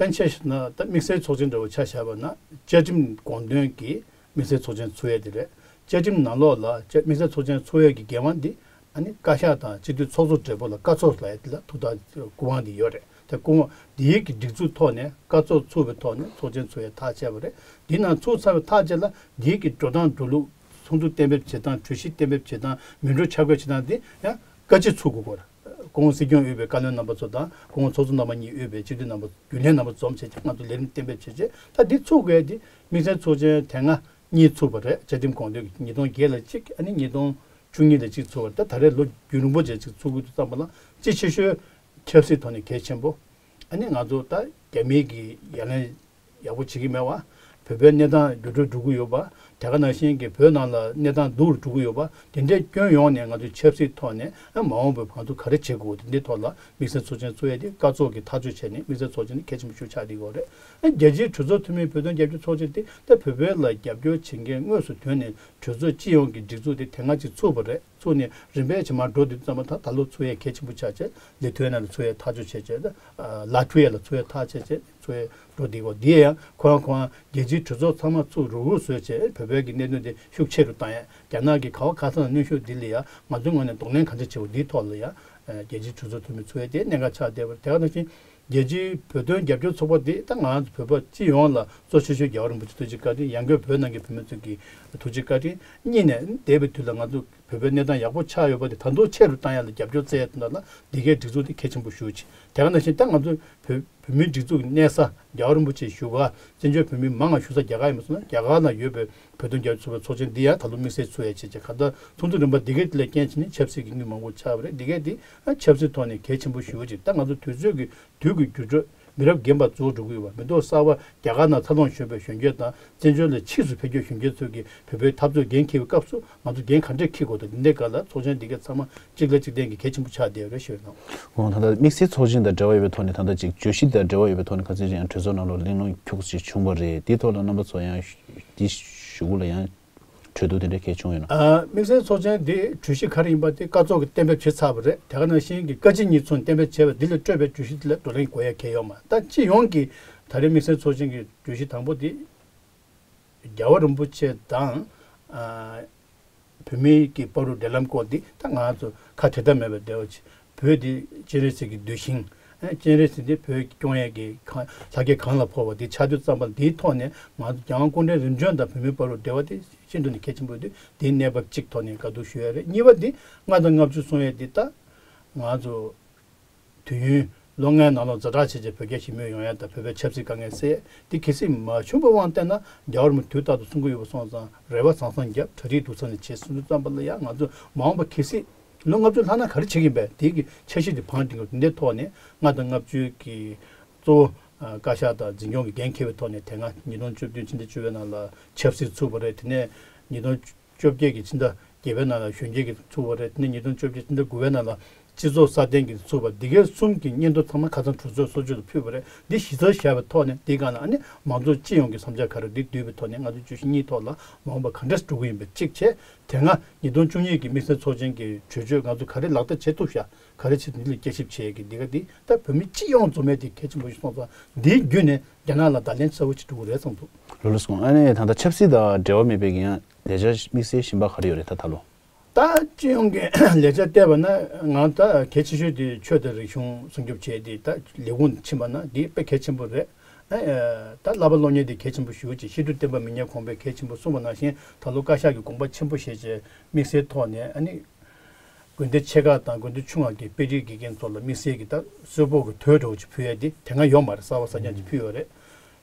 དཔེར་ན་ཆ་བཞག་ན་ད་དམིགས་བསལ་ཚོགས་ཆེན་འདྲ་བོ་ཆ་བཞག་པ་ན། བཅའ་ཁྲིམས་དགོངས་དོན་གྱིས་དམིགས་བསལ་ཚོགས་ཆེན་ཚུགས་ཡས་དེ་རེད། བཅའ་ཁྲིམས་ནང་ལོགས་ལ་བཅའ་དམིགས་བསལ་ཚོགས་ཆེན་ཚུགས་ཡས་ཀྱི་འགན་དབང་འདི་ཨ་ནི་བཀའ་ཤག་དང་སྤྱི་འཐུས་ཚོགས་གཙོ་སྦྲེལ་པོ་ལ་བཀའ་ཚོགས་ལབ་ཡས་དེ་ལ་ཐུགས་ཐག་སྐུ་དབང་འདི་ཡོད་རེད། དེ་སྐུ་དབང་འདིའི་གི་སྒྲིག་འཛུགས་ཐོག་ནས་བཀའ་ཚོགས་ཚུགས་པའི་ཐོག་ནས་ཚོགས་ཆེན་ཚུགས་ཡས་ཐག་བཅད་པ་རེད། འདི་ནང་ཚུགས་ཚར་བའི་ཐག་བཅད་ལ་འདིའི་གི་འགྲོ་སྟངས་འགྲོ་ལུགས། ཚོགས་འདུ་གཏན་འབེབས་བྱེད་སྟངས། གྲོས་གཞི་གཏན་འབེབས་བྱེད་སྟངས། མི་འགྲོ་ཆ་བགོས་བྱེད་སྟངས་འདི་ཡང་བཀའ་སྤྱི་ཚུགས་དགོས་སྐོར། སྐུ་ངོ་སྲིད་སྐྱོང་དབུས་པའི་བཀའ་བློན་རྣམ་པ་ཚོ་དང་སྐུ་ངོ་ཚོགས་གཙོ་རྣམ་པ་གཉིས་དབུས་པའི་སྤྱི་འཐུས་རྣམ་པ་རྒྱུན་ལས་རྣམ་པ་འཛོམས་བྱས་རྗེས་ང་ཚོ་ལས་རིམ་གཏན་འབེབས་བྱས་རྗེས། ད་འདི་ཚུགས་དགོས་འདི་དམིགས་བསལ་ཚོགས་ཆེན་དེ་སྔ་གཉིས་ཚུགས་པ་རེད། བཅའ་ཁྲིམས་དགོངས་དོན་གྱི་ཉིས་སྟོང་བརྒྱད་ལ་གཅིག་ཨ་ནི་ཉིས་སྟོང་བཅུ་གཉིས་ལ་གཅིག་ཚུགས་པ་རེད། ད་ད་རེས་ལོ་རྒྱུན་རིང་པོ་བྱས་གཅིག་ཚུགས་དགོས་དུས་ཙམ་པ་ལ་གཅིག་ཆེ་ཤོས་ཆབ་སྲིད་ཐོག་ནས་གལ་ཆེན་པོ། ཨ་ནི་ང་ཚོ་ད་རྒྱ་མིའི་གི་ཡ་ལན་ཡག་པོ་བྱེད་ཀྱི་མེད་པ། བོད་པའི་གནས་སྟངས་འགྱུར་འགྲོས་འགྲོ་གི་ཡོད་པ། དེ་ག་ནང་བཞིན་གྱི་བོད་ནང་ལ་གནས་སྟངས་སྡུག་རུ་འགྲོ་གི་ཡོད་པ། དེ་འདྲའི་སྐྱོན་ཡོང་ནས་ང་ཚོས་ཆབ་སྲིད་ཐོག་ནས་ཨ་མ་འོངས་པར་ང་ཚོ་ག་རེ་བྱེད་དགོས། དེ་འདྲའི་ཐོག་ལ་དམིགས་བསལ་ཚོགས་ཆེན་ཚུགས་ཡས་དེ་བཀའ་ཚོགས་ཀྱིས་ཐག་གཅོད་བྱས་ནས་དམིགས་བསལ་ཚོགས་ཆེན་ནི་གལ་ཆེན་པོ་ཞིག་ཆགས་བསྡད་ཡོད་རེད། ཨ་རྒྱལ་སྤྱིའི་གྲོས་ཚོགས་འཐུས་མིའི་བོད་དོན་རྒྱབ་སྐྱོར་ཚོགས་ཆེན་དེ་ད་བོད་པའི་ལ་རྒྱབ་སྐྱོར་བྱེད་མཁན་དངོས་སུ་ཐོན་ནས་གྲོས་ཚོགས་སྤྱི་ཡོངས་ཀྱི་སྒྲིག་འཛུགས་དེ་དེ་སྔ་ཅིག་ཚུགས་པ་རེད། ཚུགས་ནས་རིམ་པས་ཇེ་མང་འགྲོ་དུས་ཙམ་པ་ད་ད་ལོ་ཚུགས་ཡས་གལ་ཆེན་པོ་ཆགས་བྱས། ལི་ཐུ་ཨེ་ནི་ཡ་ལ་ཚུགས་ཡས་ཐག་གཅོད་བྱས་བྱས། ད་ལ་ཐུ་ཡ་ལ་ཚུགས་ཡས་ཐག་བཅད་བྱས་ཚུགས་ཡས་འགྲོ་བསྡད་ཡོད། འདི་ཡང་ཁོ་རང་ཁོ་རང་རྒྱལ་སྤྱིའི་གྲོས་ཚོགས་ཚང་མ་ཚུགས་རུག་རུག་བཟོས་བྱས་བོད་པའི་གི་གནད་དོན་དེ་ཤུགས་ཆེ་རུ་བཏང་ཡས། རྒྱ་ནག་གི་ག་བ་ག་ས་ན་གནོན་ཤུགས་འདི་ལ་ཡང་ང་ཚོའི་ངོས་ནས་གདོང་ལེན་ག་འདྲ་བྱེད་དགོས་འདིའི་ཐོག་ལ་ཡང་རྒྱལ་སྤྱིའི་གྲོས་ཚོགས་འཐུས་མི་ཚུགས་ཡས་དེ་གནད་འགག་ཆགས་བསྡད་པ་རེད། དེ་ག་ནང་བཞིན་རྒྱལ་སྤྱིའི་བོད་དོན་རྒྱབ་སྐྱོར་ཚོགས་པ་འདི་ད་ང་ཚོ་བོད་པ་སྤྱི་ཡོངས་ལ་གཙོ་ཆེ་ཤོས་རྒྱལ་བ་རིན་པོ་ཆེ་ཐུགས་རྗེ་བཀའ་དྲིན། ཡང་སྒོས་བོད་ནང་གི་བོད་མི་ཚོ་གི་ཐུགས་རྗེ་བཀའ་དྲིན་གཉིས་ནས་འདས་པའི་དུས་ལ་ང་ཚོ་བོད་པའི་གནས་སྟངས་ཡག་པོ་ཆགས་ཡོད་པ་དེ་ད་དུང་ཆེ་རུ་བཏང་ཡ་ལ་རྒྱབ་སྐྱོར་བཙལ་ཡ་དེ་འདྲ་ལ་འདི་གའི་སྒྲིག་འཛུགས་དེ་གལ་ཆེན་པོ་ཞེ་པོ་ཅིག་དེ་ག་ནང་བཞིན་ད་ང་ཚོ་བོད་བོད་མིའི་སྒྲིག་འཛུགས་ཀྱི་གནས་ས་རྒྱལ་བ་རིན་པོ་ཆེ་བཞུགས་སྒར་བཙན་བྱོལ་བོད་མི་མང་ང་བཞུགས་ས་རྒྱ་གར་ཡིན་པ་སོང་ན་རྒྱ་གར་ནང་ཡོད་པའི་བོད་དོན་རྒྱབ་སྐྱོར་ཚོགས་པའི་ཚོགས་ཆེན་འདི་ཡང་ད་ལོ་དམིགས་བསལ་ཚུགས་ཡ་བྱས་བྱས་གང་ལྟར་ཚོགས་འདུ་རིམ་པ་འདི་གའི་དེ་ལ་རྐྱེན་བྱས་ནས་ཆབ་སྲིད་ཀྱི་དངུལ་མང་པོ་ཆགས་པ་རེད། འདི་གའི་དེ་ཆབ་སྲིད་ཐོག་ནས་གལ་ཆེན་པོ་ཞེ་པོ་ཅིག་ད་ང་ཚོ་དུས་ཚོད་ཀྱི་དུས་ཀྱི་འགྱུར་འགྲོས་མི་རབས་རྒན་པ་རྫོགས་འགྲོ་གི་ཡོད་པ། མི་ཐོག་གསར་པ་རྒྱ་གར་ནང་འཚར་ལོངས་བྱུང་བའི་གཞོན་སྐྱེས་དང་བཙན་བྱོལ་ལ་ཕྱིས་སུ་ཕེབས་མཁན་གཞོན་སྐྱེས་ཚོས་ཀྱིས་བོད་པའི་འཐབ་རྩོད་འགན་འཁྱེར་བའི་སྐབས་སུ་ང་ཚོ་འགན་ག་འདྲས་འཁྱེར་དགོས་འདུག་འདི་འདྲའི་སྐོར་ལ་ཚོགས་ཆེན་འདི་གའི་ཚང་མ་གཅིག་ལ་གཅིག་བརྟེན་གྱི་གལ་ཆེན་པོ་ཆགས་བསྡད་ཡོད་རེད་ཞུ་ཡ་དང་། འོ་ད་ལྟ་དམིགས་བསལ་ཚོགས་ཆེན་དང་འབྲེལ་བ་ཡོད་པའི་ཐོག་ནས་ད་ལྟ་ཅིག་བརྗོད་གཞི་དང་འབྲེལ་བ་ཡོད་པའི་ཐོག་ནས་ག་ཚོད་ཅིག་ཡང་གྲོས་ཚོགས་ནང་ལོགས་གླེང་སློང་ཁྱུག་ཅིག་བྱུང་བ་རེད། དེའི་ཐོག་ལ་རྣམ་པ་ཚོ་ཡང་འདི་ཞུ་གུ་ལ་ཡང་གྲོས་བསྡུར་དེ་འདྲ་གལ་བྱུང་ཡོད་ན། ཨ། དམིགས་བསལ་ཚོགས་ཆེན་འདི་གྲོས་གཞི་ག་རེ་ཡིན་པ་དེ་བཀའ་ཚོགས་ཀྱིས་གཏན་འབེབས་བྱས་ཚར་བ་རེད། དེ་ག་ནང་བཞིན་གྱི་བཀའ་སྤྱི་གཉིས་ཚོས་གཏན་འབེབས་བྱས་པ་འདི་ལས་སྤྲོས་པའི་གྲོས་གཞི་འདི་ལ་བགྲོ་གླེང་དགོས་ཡ་གལ་ཡོད་མ་རེད། ད་སྤྱི་ཡོངས་ཀྱི་ད་རེས་དམིགས་བསལ་ཚོགས་ཆེན་གྱི་གྲོས་གཞི་དང་པོ་འདི་རྒྱལ་བ་རིན་པོ་ཆེ་དང་། ཨ། བོད་མིའི་གི་བར་དུ་འབྲེལ་ལམ་སྐོར་འདི་ད་ང་ཚོ་ཁ་བྲལ་ཐབས་མེད་པའི་འབྲེལ་བ་ཆེ། བོད་འདི་སྤྱན་རས་གཟིགས་ཀྱི་གདུལ་ཞིང་། ཨ། སྤྱན་རས་གཟིགས་འདི་བོད་སྐྱོང་ཡས་ཀྱི་གང་ལྷ་སྐལ་གང་ལ་ཕོག་པ་འདི་ཆགས་དུས་ཙམ་པ་འདིའི་ཐོག་ནས་ང་ཚོ་རྒྱལ་དབང་སྐུ་ཕྲེང་རིམ་བྱོན་དང་བོད་མིའི་བར་དུ་འབྲེལ་བ་འདི་ཤིན་ཏུ་ནས་གལ་ཆེན་པོ་ཡོད་དུས་འདིའི་གནས་བབ་གཅིག་ཐོག་ནས་བཀའ་བསྡུར་ཞུ་ཡས་རེད། གཉིས་པ་འདི་ལྔ་དང་ལྔ་བཅུ་གསུང་ཡས་འདི་ད་ང་ཚོ་དུས་ཡུན་ལོ་ལྔའི་ནང་ལོགས་ཛ་དྲག་བྱས་བྱས་བོད་རྒྱ་ཞི་མོལ་ཡོང་ཡ་དང་བོད་པའི་ཆབ་སྲིད་དཀའ་ངལ་སེལ་ཡ་འདི་གལ་སྲིད་མ་བྱུང་བའི་དབང་བསྟན་ན་རྒྱལ་བ་རིན་པོ་ཆེས་དུས་རྟག་ཏུ་གསུང་གི་ཡོད་པ་སོང་ཙང་རེ་བ་བཟང་བཟང་བརྒྱབ་གྲ་སྒྲིག་སྡུག་ཙམ་ནས་བྱེད་གསུང་དུས་ཙམ་པ་ལ་ཡང་ང་ཚོ་མ་འོངས་པ་གལ་སྲིད་ལོ་ལྔ་བཅུ་ལྷག་ན་ག་རེ་བྱེད་ཀྱི་ཡིན་པས་དེའི་གི་འཆར་གཞི་འདི་བང་བསྒྲིགས་དགོས། དེ་འདྲའི་ཐོག་ནས་ལྔ་དང་ལྔ་བཅུའི་གི་གཙོ་བོ་བཀའ་ཤག་དང་འཛིན་སྐྱོང་གི་འགན་འཁྱེར་བའི་ཐོག་ནས་དེ་སྔ་ཉིས་སྟོང་བཅུ་བདུན་ཕྱི་ཟླ་བཅུ་པའི་ནང་ལ་ཆབ་སྲིད་ཚུགས་པ་རེད། དེ་ནས་ཉིས་སྟོང་བཅོ་བརྒྱད་ཀྱི་ཕྱི་ཟླ་བརྒྱད་པའི་ནང་ལ་གཞོན་སྐྱེས་ཀྱི་ཚུགས་པ་རེད། དེ་ནས་ཉིས་སྟོང་བཅོ་བརྒྱད་ཕྱི་ཟླ་དགུ་པའི་ནང་ལ་སྤྱི་ཚོགས་སྲ་བརྟན་གྱི་ཚུགས་པ་འདི་གའི་གསུམ་གྱི་སྙན་ཐོ་ཚང་མ་ཁ་སང་གྲོས་ཚོགས་སྲོལ་རྒྱུན་དུ་ཕུལ་བ་རེད། འདི་གཞི་རྩར་བཞག་པའི་ཐོག་ནས་འདི་སྒང་ལ་ཨ་ནི་མང་ཚོགས་སྤྱི་ཡོངས་ཀྱི་བསམ་འཆར་ག་རེ་འདི་བསྡུས་པའི་ཐོག་ནས་ང་ཚོ་བརྗོད་གཞི་གཉིས་ཐོག་ལ་མ་འོངས་པ་ག་འདྲས་འགྲོ་གི་ཡིན་པ་གཅིག་བྱས། དེ་སྔ་ཉིས་སྟོང་བཅུ་གཉིས་ཀྱི་དམིགས་བསལ་ཚོགས་ཆེན་གྱི་གྲོས་ཆོད་ང་ཚོ་ག་རེ་ལག་བསྟར་བྱེད་ཐུབ་ཤག་ག་རེ་བྱེད་འདི་ལ་དཔྱད་ཞིབ་བྱེད་ཀྱི་འདི་ག་འདི་ད་བོད་མི་སྤྱི་ཡོངས་འཛོམས་མེད་དེ་གལ་ཆེན་པོ་ཞིག་སོང་ཙང་འདིའི་བརྒྱུད་ནས་རྒྱ་ནག་ལ་བརྡ་ལན་གསལ་བོ་ཞིག་འགྲོ་གི་རེད་བསམ་འདུག་ལོ་ལོ་སོང་ཨ་ནེ་ད་ལྟ་ཆབ་སྲིད་དང་འབྲེལ་བ་མེད་པའི་གི་ཡང་ལས་འཆར་དམིགས་བསལ་གཞན་པ་ག་རེ་ཡོད་རེད་ད་ད་ལོ། ད་སྤྱི་ཡོངས་ཀྱི་ལས་འཆར་བལྟས་པ་ན་ང་ད་གལ་ཆེ་ཤོས་དེ་ཆོས་དང་རིག་གཞུང་སྲུང་སྐྱོབ་བྱས་ཏེ་ད་ལས་ཁུངས་ཕྱིན་པ་ན་འདི་དཔེ་གལ་ཆེན་པོ་རེད། ཨ། ད་བསླབ་པ་སློབ་གཉེར་འདི་གལ་ཆེན་པོ་ཞེ་པོ་ཅིག་ཤེས་རྒྱུད་བསྟན་པ་མི་ཉམས་གོང་འཕེལ་གལ་ཆེན་པོ་གསུངས་པ་ནང་བཞིན་ད་ལོ་བཀའ་ཤག་གི་དགོངས་པ་ཆེན་པོ་བཞེས་བྱས་དམིགས་བསལ་ཐོག་ནས་ཨ་ནི་ དགོན་སྡེ་ཆེ་ཁག་དང་དགོན་སྡེ་ཆུང་ཁག་གི་དཔེ་ཁྲིད་དགེ་རྒན་ཚོ་ལ་དམིགས་བསལ་གྱི་ད་གསོལ་ཕོགས་ཀྱི་དོད་འདྲ་བོ་ཅིག་ཕུལ་ཡས་དེ་དེ་སྔ་ཡོད་མ་རེད། གསར་པ་གསར་རྐྱང་ཅིག་ཕུལ་ཡོད་རེད།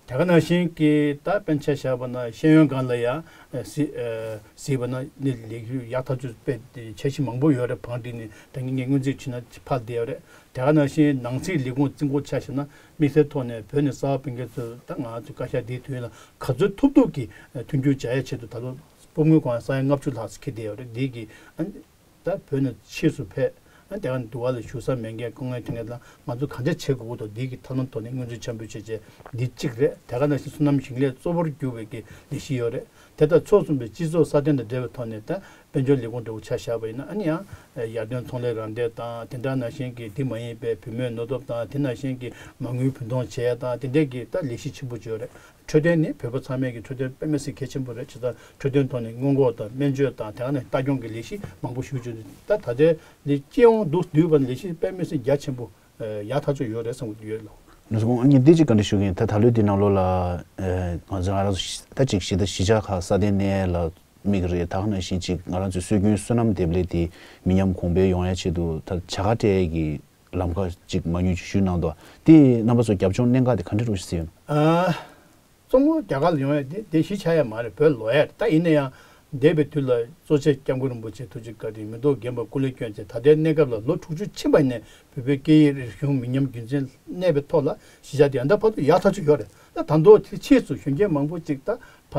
དེ་ག་ནང་བཞིན་གྱི་ད་དཔེར་ན་ཆ་བཞག་པ་ན་ཤེས་ཡོན་སྒང་ལ་ཡང་གཟིགས་པ་ན་ནི་ལས་འགུལ་ཡག་ཐག་ཆོད་སྤེལ་ཏེ་འཆར་གཞི་མང་པོ་ཡོད་རེད། བང་སྒྲིག་ནས་ད་ངས་ངས་སྔོན་རྩིས་བྱས་ན་ཕར་བསྡད་ཡོད་རེད། དེ་ག་ནང་བཞིན་ནང་སྲིད་ལས་ཁུངས་རྩིས་འགོ་ཆ་བཞག་ན་དམིགས་བསལ་ཐོག་ནས་བོད་ནས་གསར་པ་ཕེབས་མཁན་ཚོས་ད་ང་ཚོའི་བཀའ་ཤག་འདིའི་དོན་ལ་ག་ཚོད་ཐུབ་ཐུབ་ཀྱིས་མཐུན་འགྱུར་བྱ་ཡའི་ཆེད་དུ་ད་ལོ་སྤོ་དངུལ་སྒོར་ས་ཡ་ལྔ་བཅུ་ལྷག་ཙམ་འཁྱེར་བསྡད་ཡོད་རེད། འདི་གིས་ཨ་ནི་ད་བོད་ནས་ཕྱིས་སུ་ཕེབས། ཨ་ནི་དེ་ག་ནས་འདི་བ་ལ་བཞུགས་ས་མེད་མཁན་སྐུ་ངལ་འཕྲད་མཁན་ལ་ང་ཚོས་གང་ཅི་བྱེད་དགོས་ཀྱི་འདུག་འདི་གི་ཐབས་ལམ་ཐོག་ནས་སྔོན་རྩིས་འཆར་འབུལ་བྱས་རྗེས་འདི་གཅིག་རེད། དེ་ག་ནང་བཞིན་སོ་ནམ་ཞིང་ལས་གཙོ་བོར་གྱུར་པའི་གི་ལས་གཞི་ཡོད་རེད། དེ་དང་ཕྱོགས་མཚུངས་པའི་སྤྱི་ཚོགས་སྲ་བརྟན་དང་འབྲེལ་བའི་ཐོག་ནས་ད་དཔལ་འབྱོར་ལས་ཁུངས་འདྲ་བོ་ཆ་བཞག་པ་ཡིན་ན་ཨ་ནི་ཡང་ཡར་ཐོན་ཚོང་ལས་རམ་འདེགས་དང་དེ་འདྲ་ནང་བཞིན་གྱི་དེ་མ་ཡིན་པའི་བུད་མེད་ནུས་སྟོབས་དང་དེ་ནང་བཞིན་གྱི་མ་དངུལ་བུན་གཏོང་བྱས་དང་དེ་འདྲའི་གི་ད་ལས་གཞི་ཆེན་པོ་ཅིག་ཡོད་རེད། འཕྲོད་བསྟེན་ནི་བོད་པ་ཚང་མས་ཀྱི་འཕྲོད་བསྟེན་དཔེ་མི་སྲིད་གལ་ཆེན་པོ་རེད། བྱས་ཙང་འཕྲོད་བསྟེན་ཐོག་ནས་སྔོན་འགོག་དང་སྨན་བཅོས་དང་དེ་ག་ནས་ལྟ་སྐྱོང་གི་ལས་གཞི་མང་པོ་ཞེ་པོ་ཅིག་ད་ད་ལྟའི་ལས་སྤྱི་ཡོངས་འདུག་བསྡུས་པ་ན་ལས་གཞི་དཔེ་མི་སྲིད་རྒྱ་ཆེན་པོ་ཡག་ཐག་ཆོད་ཡོད་རེད་བསམ་གྱི་ཡོད་ལགས། ལགས་སོ། ཨ་ནི་འདི་གཅིག་བཀའ་འདྲི་ཞུ་གི་ཡིན། ད་ད་ལོའི་འདི་ནང་ལོགས་ལ་ང་ཚོ་ང་རང་ཚོ་ད་ཅིག་གཞི་ད་གཞིས་ཆགས་ཁག་སྲ་བརྟན་གནས་ལ་དམིགས་རེད། ད་ག་ནང་བཞིན་ཅིག་ང་རང་ཚོའི་སྲོལ་རྒྱུན་སོ་ནམ་འདེབས་ལས་དེ་མི་ཉམས་གོང་འཕེལ་ཡོང་ཡ་ཆེད་དུ་ད་བྱ་དགའ་སྤྲད་ཡ་གི་ལམ་ཁ་ཅིག་མ་དངུལ་ཅིག་ཞུས་གནང་འདུག་དེ་རྣམ་པ་ཚོ་རྒྱབ་ལྗོངས་གནད་འགག་དེ་ག་འདྲ་རུ་ཞིག་ཡོད་ན། ཨ། གཙོ་བོ་རྒྱ་གར་ལ་ཡོང་ཡ་དེ་དེ་གཞིས་ཆགས་ཡ་མ་རེད། བོད་ལོག་ཡ་རེད། ད་ཡིན་ན་ཡང་འདས་པའི་དུས་ལ་གཙོ་ཆེ་སྐྱབས་མགོན་རིན་པོ་ཆེ་ཐུགས་རྗེ་བཀའ་དྲིན་མི་ལྡོག་རྒན་པ་སྐུ་ལས་བསྐྱོན་ཚེ་ད་ལྟའི་གནས་སྐབས་ལ་ལོ་དྲུག་ཅུ་ཕྱིན་པ་ནས་བོད་པའི་སྐད་ཡིག་རིག་གཞུང་མི་ཉམས་རྒྱུན་འཛིན་གནས་པའི་ཐོག་ལ་གཞིས་ཆགས་དེ་ཡང་ད་བར་དུ་ཡག་ཐག་ཆོད་ཡོད་རེད། ད་ད་དུང་དེ་ཕྱིས་སུ་གཞོན་སྐྱེས་མང་པོ་ཅིག་ད་ཕ་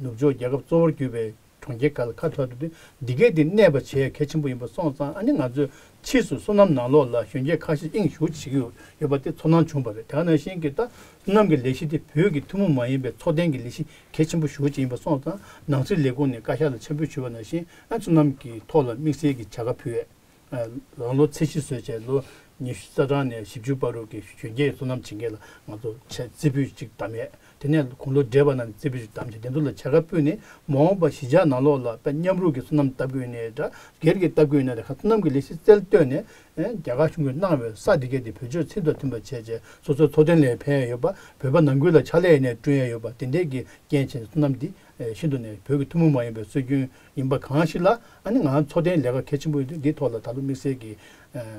ནུབ་ཕྱོགས་རྒྱལ་ཁབ་གཙོ་བོར་གྱུར་པའི་གྲོང་ཁྱེར་ཁག་ལ་ཁ་ཐོར་དུས་འདི་གས་དེ་གནས་པ་བྱེད་ཡ་གལ་ཆེན་པོ་ཡིན་པ་སོང་ཙང་ཨ་ནི་ང་ཚོས་ཕྱིས་སུ་སོ་ནམ་ནང་ལོགས་ལ་གཞོན་སྐྱེས་ཁ་ཤས་དབྱིངས་ཞུགས་བྱེད་ཀྱི་ཡོད་པ་དེ་ཚོར་སྣང་བྱུང་བ་རེད། དེ་ག་ནང་བཞིན་གྱི་ད་སོ་ནམ་གྱི་ལས་གཞི་དེ་བོད་ཀྱི་ཐུན་མོང་མ་ཡིན་པའི་འཚོ་རྟེན་གྱི་ལས་གཞི་གལ་ཆེན་པོ་ཞུ་ཅིག་ཡིན་པ་སོང་ཙང་ནང་སྲིད་ལས་ཁུངས་ནས་བཀའ་ཤག་ལ་འཆར་འབུལ་ཞུས་པ་ནང་བཞིན་ཨ་སོ་ནམ་གྱི་ཐོག་ལ་དམིགས་བསལ་གྱི་བྱ་དགའ་ཕུལ་ཡས། རང་ལོ་ཚད་གཞི་བཟོས་བྱས་ལོ་ཉི་ཤུ་རྩ་གྲངས་ནས་བཞི་བཅུ་བར་དུ་གི་གཞོན་སྐྱེས་སོ་ནམ་བྱེད་མཁན་ལ་ང་ཚོ་ཆ་རྩེ་ཕུད་ཅིག་བདམས་ཡས། དེ་ནས་དགུང་ལོ་བགྲེས་པ་རྣམས་རྩེ་ཕུད་ཅིག་བདམས་བྱས་དེ་ཚོ་ལ་བྱ་དགའ་ཕུལ་ནས་མ་འོངས་པ་གཞིས་ཆགས་ནང་ལོགས་ལ་དཔེ་མཉམ་རུབ་ཀྱི་སོ་ནམ་བཏབ་དགོས་ནས་འདྲ་སྒེར་གྱི་བཏབ་དགོས་ནས་འདྲ་ཁ་སོ་ནམ་གྱི་ལས་གཞི་རྩལ་བཏོད་ནས་རྒྱ་གར་གཞུང་གིས་གནང་བའི་ས་དེ་གས་དེ་བེད་སྤྱོད་ཚད་དང་མཐུན་པ་བྱས་བྱས་སོ་སོའི་འཚོ་རྟེན་ལ་ཕན་ཡས་ཡོད་པ་བོད་པ་ནང་ཁུལ་ལ་ཕྱག་ལས་ཡས་ནས་བསྐྲུན་ཡས་ཡོད་པ་དེ་འདྲས་ཀྱི་རྐྱེན་བྱས་ནས་སོ་ནམ་འདི་ཤིན་ཏུ་ནས་བོད་ཀྱི་ཐུན་མོང་མ་ཡིན་པའི་སྲོལ་རྒྱུན་ཡིན་པ་གང་ཞིག་ལ་ཨ་ནི་ང་ཚོ་འཚོ་རྟེན་ལས་ཀ་གལ་ཆེན་པོ་ཡིན་དུས་འདིའི་ཐོག་ལ་ད་དུང་དམིགས་བསལ་གྱི་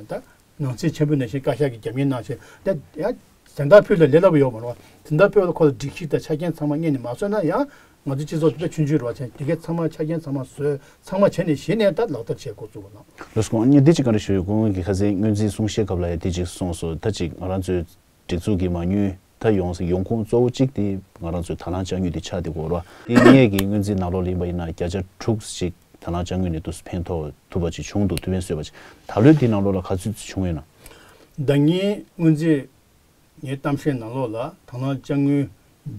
ད་ནང་སྲིད་ཆེན་པོའི་ནང་བཞིན་བཀའ་ཤག་གི་རྒྱབ་གཉེར་གནང་བྱས་ད་ཡང་གཟེངས་རྟགས་ཕུལ་ལ་ལས་སླ་པོ་ཡོད་མ་རེད་བ། གཟེངས་རྟགས་ཕུལ་ལ་ཁོ་ལ་སྒྲིག་གཞི་དང་ཆ་རྐྱེན་ཚང་མ་རྙེད་ནས་མ་བཟོས་ན་ཡང་ང་ཚོ་སྤྱི་ཚོགས་དེ་ཆུང་ཆུང་རེད་བ། བྱས་དེ་གའི་ཚང་མ་ཆ་རྐྱེན་ཚང་མ་བཟོས་ཚང་མ་བྱས་ནས་གཞི་ནས་ད་ལག་བསྟར་བྱེད་འགོ་བཙུགས་པ་ན། ལགས་སོ། ཨ་ནི་འདི་གཅིག་ག་རེ་ཞུ་ཡོད། ཁོང་གིས་ཁ་སང་སྔོན་རྩིས་གསུང་བཤད་སྐབས་ལ་ཡང་དེ་གཅིག་གསུངས་སོང་། ད་ཅིག་ང་རང་ཚོའི་སྒྲིག་འཛུགས་ཀྱི་མ་དངུལ་ད་ཡོང་ཡོང་ཁུངས་གཙོ་བོ་གཅིག་དེ་ང་རང་ཚོའི་དང་བླངས་དཔྱ་དངུལ་དེ་ཆགས་བསྡད་ཡོད་རེད་བ། དེ་ངེད་ཀྱི་སྔོན་རྩིས་ནང་ལོགས་ལ་ཡིན་པ་ཡིན་ན་བརྒྱ་ཆ་དྲུག་ཅིག་དང་བླངས་དཔྱ་དངུལ་ནས་དུ་ཕན་ཐོགས་ཐུབ་པ་ཅིག་བྱུང་འདུག་ཐུགས་ཕན་གསོས་པ་ཅིག་ད་ལོའི་འདི་ནང་ལོགས་ལ་ག་ཚོད་ཅིག་བྱུང་ཡོད་ན། ཟླ་ཉིན་སྔོན་རྩིས་ངའི་གཏམ་བཤད་ནང་ལོགས་ལ་དང་བླངས་དཔྱ་དངུལ་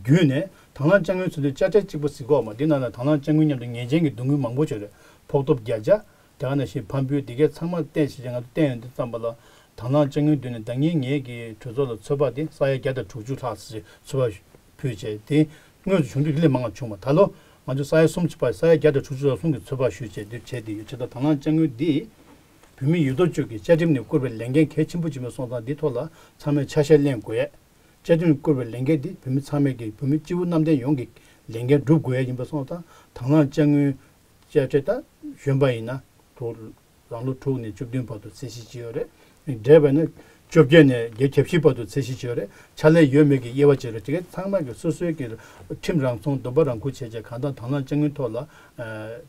བརྒྱུད་ནས་དང་བླངས་དཔྱ་དངུལ་ཚུད་དུས་དཔྱ་ཁྲལ་གཅིག་པོ་གཟིགས་གོ་མ་འདི་ནང་ལ་དང་བླངས་དཔྱ་དངུལ་མཉམ་དུ་ཉེས་ཅན་གྱི་བསྡུ་དངུལ་མང་པོ་ཡོད་རེད། ཕོགས་ཐོབ་བརྒྱ་ཆ། དེ་ག་ནང་བཞིན་ཕམ་འབུལ་འདི་གའི་ཚང་མ་བལྟས་བྱས་ང་ཚོ་བལྟས་ཡོང་དུས་ཙམ་པ་ལ་དང་བླངས་དཔྱ་དངུལ་བསྡུས་ནས་ཟླ་ཉིན་ངེད་ཀྱི་གྲོས་ཚོགས་ལ་ཚོད་དཔག་དེ་ས་ཡ་བརྒྱ་དང་དྲུག་ཅུ་ལྷག་ཙམ་ཚོད་དཔག་ཕུལ་བྱས་དེ་དངོས་སུ་བྱུང་དུས་དེ་ལས་མང་བ་བྱུང་བ། ད་ལོ་ང་ཚོ་ས་ཡ་གསུམ་གྱི་བར་ས་ཡ་བརྒྱ་དང་དྲུག་ཅུ་རེ་གསུམ་གྱི་ཚོད་དཔག་ཞུས་བྱས་འདི་བྱས་ཏེ་ཡོད། བྱས་ཙང་དང་བླངས་དཔྱ་དངུལ་འདི་བོད་མི་ཡོད་དོ་ཅོག་གི་བཅའ་ཁྲིམས་ནས་བསྐུར་བའི་ལས་འགན་གལ་ཆེན་པོ་ཅིག་མེད་སོང་ཙང་འདི་ཐོག་ལ་ཚང་མས་ཆ་ཤས་ལེན་དགོས་ཡས། བཅའ་ཁྲིམས་བསྐུར་བའི་ལས་འགན་འདི་བོད་མི་ཚང་མས་ཀྱི་བོད་མི་སྤྱི་བོ་གནམ་བསྟན་ཡོངས་ཀྱི་ལས་འགན་སྒྲུབ་དགོས་ཡས་ཡིན་པ་སོང་ཙང་དང་བླངས་དཔྱ་དངུལ་དཔྱ་ཁྲལ་ད་གཞོན་པ་ཡིན་ན་དྲུག་རང་ལོ་དྲུག་ནས་བཅུ་བདུན་བར་དུ་ཚད་གཞི་ཅིག་ཡོད་རེད། བགྲེས་པ་ཡིན་ན་བཅོ་བརྒྱད་ནས་བརྒྱད་བརྒྱད་ཅུ་བར་དུ་ཚད་གཞི་ཅིག་ཡོད་རེད། ཕྱག་ལས་ཡོད་མེད་ཀྱི་དབྱེ་བ་ཅིག་རེད། དེ་གས་ཚང་མ་གི་སོ་སོའི་གི་ཁྲིམས་རང་སྲུང་སྡོམ་པ་རང་འཁུར་བྱས་བྱས་གང་ལྟར་དང་བླངས་དཔྱ་དངུལ་ཐོག་ལ་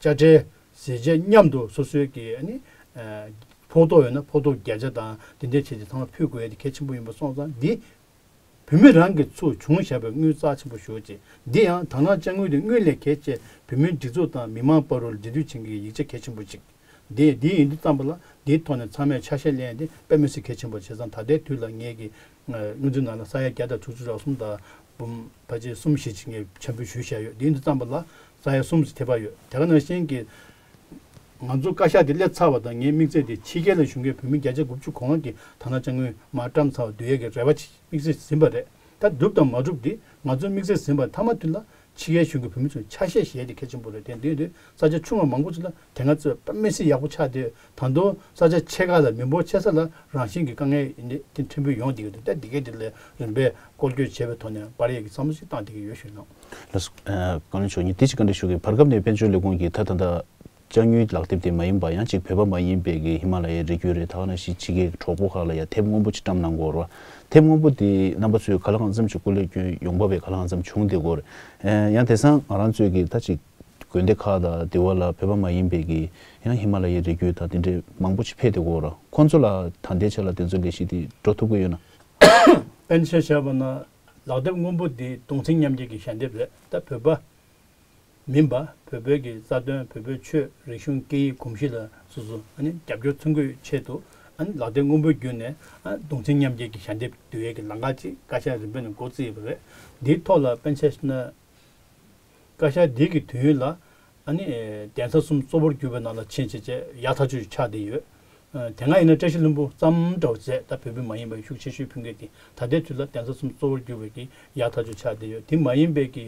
དཔྱ་ཁྲལ་ཟས་བཅད་མཉམ་དུ་སོ་སོའི་གི་ཨ་ནི་ཕོགས་ཐོབ་ཡོད་ན་ཕོགས་ཐོབ་བརྒྱ་ཆ་དང་དེ་འདྲའི་བྱས་ཏེ་ཚང་མ་ཕུལ་དགོས་ཡ་དེ་གལ་ཆེན་པོ་ཡིན་པ་སོང་ཙང་འདི་བོད་མི་རང་གིས་ཚུར་བྱུང་བཞག་པའི་དངུལ་རྩ་ཆེན་པོ་ཞེ་པོ་ཅིག་འདི་ཡང་དང་བླངས་དཔྱ་དངུལ་དེ་དངུལ་ལས་གལ་ཆེ་བོད་མིའི་སྒྲིག་འཛུགས་དང་མི་མང་བར་དུ་འབྲེལ་མཐུད་བྱེད་མཁན་གྱི་ཡིག་ཆ་གལ་ཆེན་པོ་ཅིག་འདི་འདི་ཡིན་དུས་ཙམ་པ་ལ་འདིའི་ཐོག་ནས་ཚང་མས་ཆ་ཤས་ལེན་ཡ་དེ་དཔེ་མི་སྲིད་གལ་ཆེན་པོ་བྱས་ཙང་ད་ལྟའི་དུས་ལ་ངེད་ཀྱི་དངུལ་རྩིས་ནང་ལ་ས་ཡ་བརྒྱ་དང་དྲུག་ཅུ་རེ་གསུམ་དང་འབུམ་ཕལ་ཆེར་གསུམ་བཞི་ཅིག་ངས་འཆར་འབུལ་ཞུས་བཞག་ཡོད། འདི་ཡིན་དུས་ཙམ་པ་ལ་ས་ཡ་གསུམ་ཙམ་ཐེབས་པ་ཡོད། དེ་ག་ནང་བཞིན་གྱི་ང་ཚོ་བཀའ་ཤག་དེ་སླེབས་ཚར་བ་དང་ངའི་དམིགས་ཚད་དེ་ཕྱི་རྒྱལ་ལ་བཞུགས་མཁན་བོད་མི་བརྒྱ་ཆ་དགུ་བཅུ་གོ་ལྔ་གིས་དང་བླངས་དཔྱ་དངུལ་མར་བཀྲམ་ཚར་བ་བསྡུ་ཡས་ཀྱི་རེ་བ་ཅིག་དམིགས་ཚད་ཟིན་པ་རེད། ད་འགྲུབ་དང་མ་འགྲུབ་དེ་ང་ཚོའི་དམིགས་ཚད་ཟིན་པ་མཐའ་མ་དེ་ལ་ཕྱི་རྒྱལ་གཞུང་གི་བོད་མི་ཚོས་ཆ་ཤས་བཞེས་དེ་གལ་ཆེན་པོ་རེད། དེ་འདི་འདི་ས་ཆ་ཆུང་བ་མང་པོ་ཅིག་ལ་དེ་སྔ་ཚོད་དཔེ་མི་སྲིད་ཡག་པོ་ཆགས་དེ་ད་དུང་ས་ཆ་ཆེ་ཁག་ལ་མི་འབོར་ཆེ་ས་ལ་རང་བཞིན་གྱི་དཀའ་ངལ་ཡིན་དེ་ཕྲན་བུ་ཡོང་བསྡད་ཀྱི་འདུག་ད་འདི་གས་འདི་ལ་རིམ་པས་སྐོར་སྐྱོད་བྱས་པའི་ཐོག་ནས་པར་ཡས་ཀྱི་བསམ་བློ་ཞིག་བཏང་བསྡད་ཀྱི་ཡོད་ཞུ་གནང་། ལགས་སོ། བཀའ་བློན་མཆོག་ཉིད་དེ་ཅིག་བཀའ་འདྲི་ཞུ་གི། བར་སྐབས་ནས་དཔལ་འབྱོར་ལས་ཁུངས་ཀྱིས་ད་ད་ལྟ་ ལྕགས་དངུལ་ལག་དེབ་དེ་མ་ཡིན་པ་ཡང་ཅིག་བོད་པ་མ་ཡིན་པའི་གི་ཧི་མ་ལ་ཡའི་རི་རྒྱུད་རེད། ད་ག་ནང་བཞིན་ཕྱི་རྒྱལ་གྱི་གྲོགས་པོ་ཁག་ལ་ཡང་དེབ་སྔོན་པོ་ཅིག་བཀྲམ་གནང་དགོས་རེད་བ། དེབ་སྔོན་པོ་དེ་རྣམ་པ་ཚོས་ག་ལ་གང་འཚམ་ཅིག་སྐུ་ལས་བསྐྱོན་ཡོང་འབབ་བས་ག་ལ་གང་འཚམ་བྱུང་བསྡད་ཡོད་རེད། ཡང་དེང་སང་ང་རང་ཚོས་གི་ད་ཅིག་དགོན་སྡེ་ཁག་དང་དེ་བ་ལ་བོད་པ་མ་ཡིན་པའི་གི་ཡང་ཧི་མ་ལ་ཡའི་རི་རྒྱུད་དང་དེ་འདྲའི་མང་པོ་ཅིག་ཕེབས་བསྡད་ཡོད་རེད། ཁོང་ཚོ་ལ་ད་ལྟའི་ཆ་ལ་དེ་ཚོའི་ལས་གཞི་དེ་འགྲོ་ཐུབ་ཀྱི་ཡོད་ན། དཔེར་ན་ཆ་བཞག་པ་ན་ལག་དེབ་སྔོན་པོ་འདི་གདུང་སེམས་མཉམ་སྐྱེད་ཀྱི་ཞལ་འདེབས་རེད། ད་བོད་པ་མིན་པ་བོད་པའི་གི་རྩ་དོན། བོད་པའི་ཆོས། རིག་གཞུང་། སྐད་ཡིག། གོམས་གཤིས་ལ་སོ་སོ་ཨ་ནི་རྒྱབ་སྐྱོར་མཚོན་དགོས་ཆེད་དུ་ཨ་ནི་ལག་དེབ་སྔོན་པོའི་བརྒྱུད་ནས་ཨ་གདུང་སེམས་མཉམ་སྐྱེད་ཀྱི་ཞལ་འདེབས་བསྡུ་ཡས་ཀྱི་ལམ་ཁ་ཅིག་བཀའ་ཤག་རིམ་པས་ནས་འགོ་བཙུགས་ཡོད་པ་རེད། འདིའི་ཐོག་ལ་དཔེར་ན་ཆ་བཞག་ན། བཀའ་ཤག་འདི་གི་དུས་ཡུན་ལ་ཨ་ནི་གདན་ས་གསུམ་གཙོ་བོར་གྱུར་པའི་ནང་ལ་ཕྱིན་བྱས་བྱས་ཡག་ཐག་ཆོད་ཆགས་བསྡད་ཡོད། དེ་སྔ་ཡིན་ན་བཀྲ་ཤིས་ལྷུན་པོ་ཙམ་འདྲ་བོ་བྱས། ད་བོད་མི་མ་ཡིན་པའི་ཤུགས་ཆེ་ཤོས་ཕུལ་མཁན་དེ་ད་ལྟའི་དུས་ལ་གདན་ས་གསུམ་གཙོ་བོར་གྱུར་པའི་གི་ཡག་ཐག་ཆོད་ཆགས་བསྡད་ཡོད། དེ་མ་ཡིན་པའི་གི་